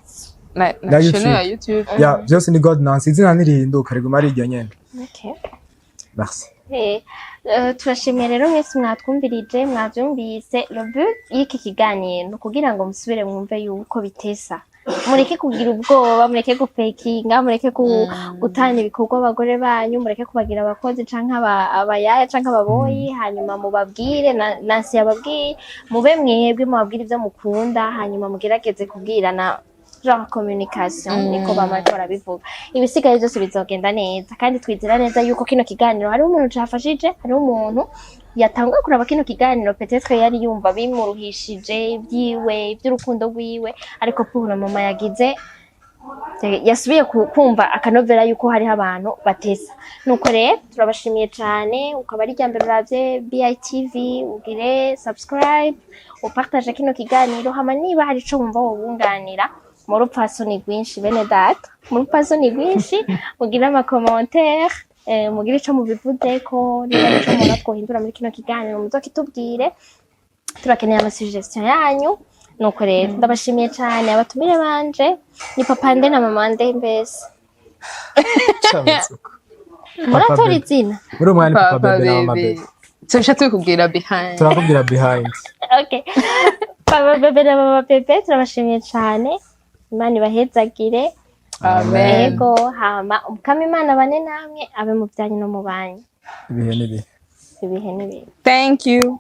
na Na channel ya YouTube. Yeah, byose ni God Nancy, izina ntirihinduka, riguma ari iryo nyene. Okay. Merci. Turashimiye rero mwese mwatwumvirije, mwavyumvise. Le but y'iki kiganiro ni ukugira ngo musubire mwumve yuko bitesa. Mureke kugira ubwoba, mureke gufekinga, mureke gutana ibikorwa abagore banyu, mureke kubagira abakozi canke abayaya canke ababoyi. Hanyuma mubabwire, Nancy yababwiye, mube mwebwe, mubabwire ivyo mukunda, hanyuma mugerageze kubwirana, genre communication, niko bama bariko barabivuga. Ibisigaye byose bizogenda neza, kandi twizera neza yuko kino kiganiro hariho umuntu cafashije, hariho umuntu yatanguye kuraba kino kiganiro, peut-être yari yumva bimuruhishije ibyiwe, iby'urukundo rwiwe, ariko pour le moment yagize yasubiye kumva akanovera yuko hariho abantu batesa. Nuko rero turabashimiye cyane. Ukaba ari irya mbere uravye BITV, ugire subscribe, upartage kino kiganiro. Hama niba hari ico wumva wobunganira mu rupfasoni rwinshi, bene data, mu rupfasoni rwinshi, mugire ama commentaire, mugire ico mubivuzeko. Niba hari ico mubona twohindura muri kino kiganiro, muzokitubwire. Turakeneye ama suggestion yanyu. Nuko rero ndabashimiye cyane. Abatumire banje ni papa nde na mama nde mbese? Muratora izina. Muri uwo mwanya ni papa Papa bebe na mama bebe. Bebe. Turasha tubikubwira behind. Turakubwira behind. Okay, papa bebe na mama bebe, turabashimiye cyane. Imana ibahezagire. Amen. Ego, hama Umukama Imana bane namwe, abe mu byanyu no mu banyu ibihe n'ibihe. Ibihe n'ibihe. Thank you.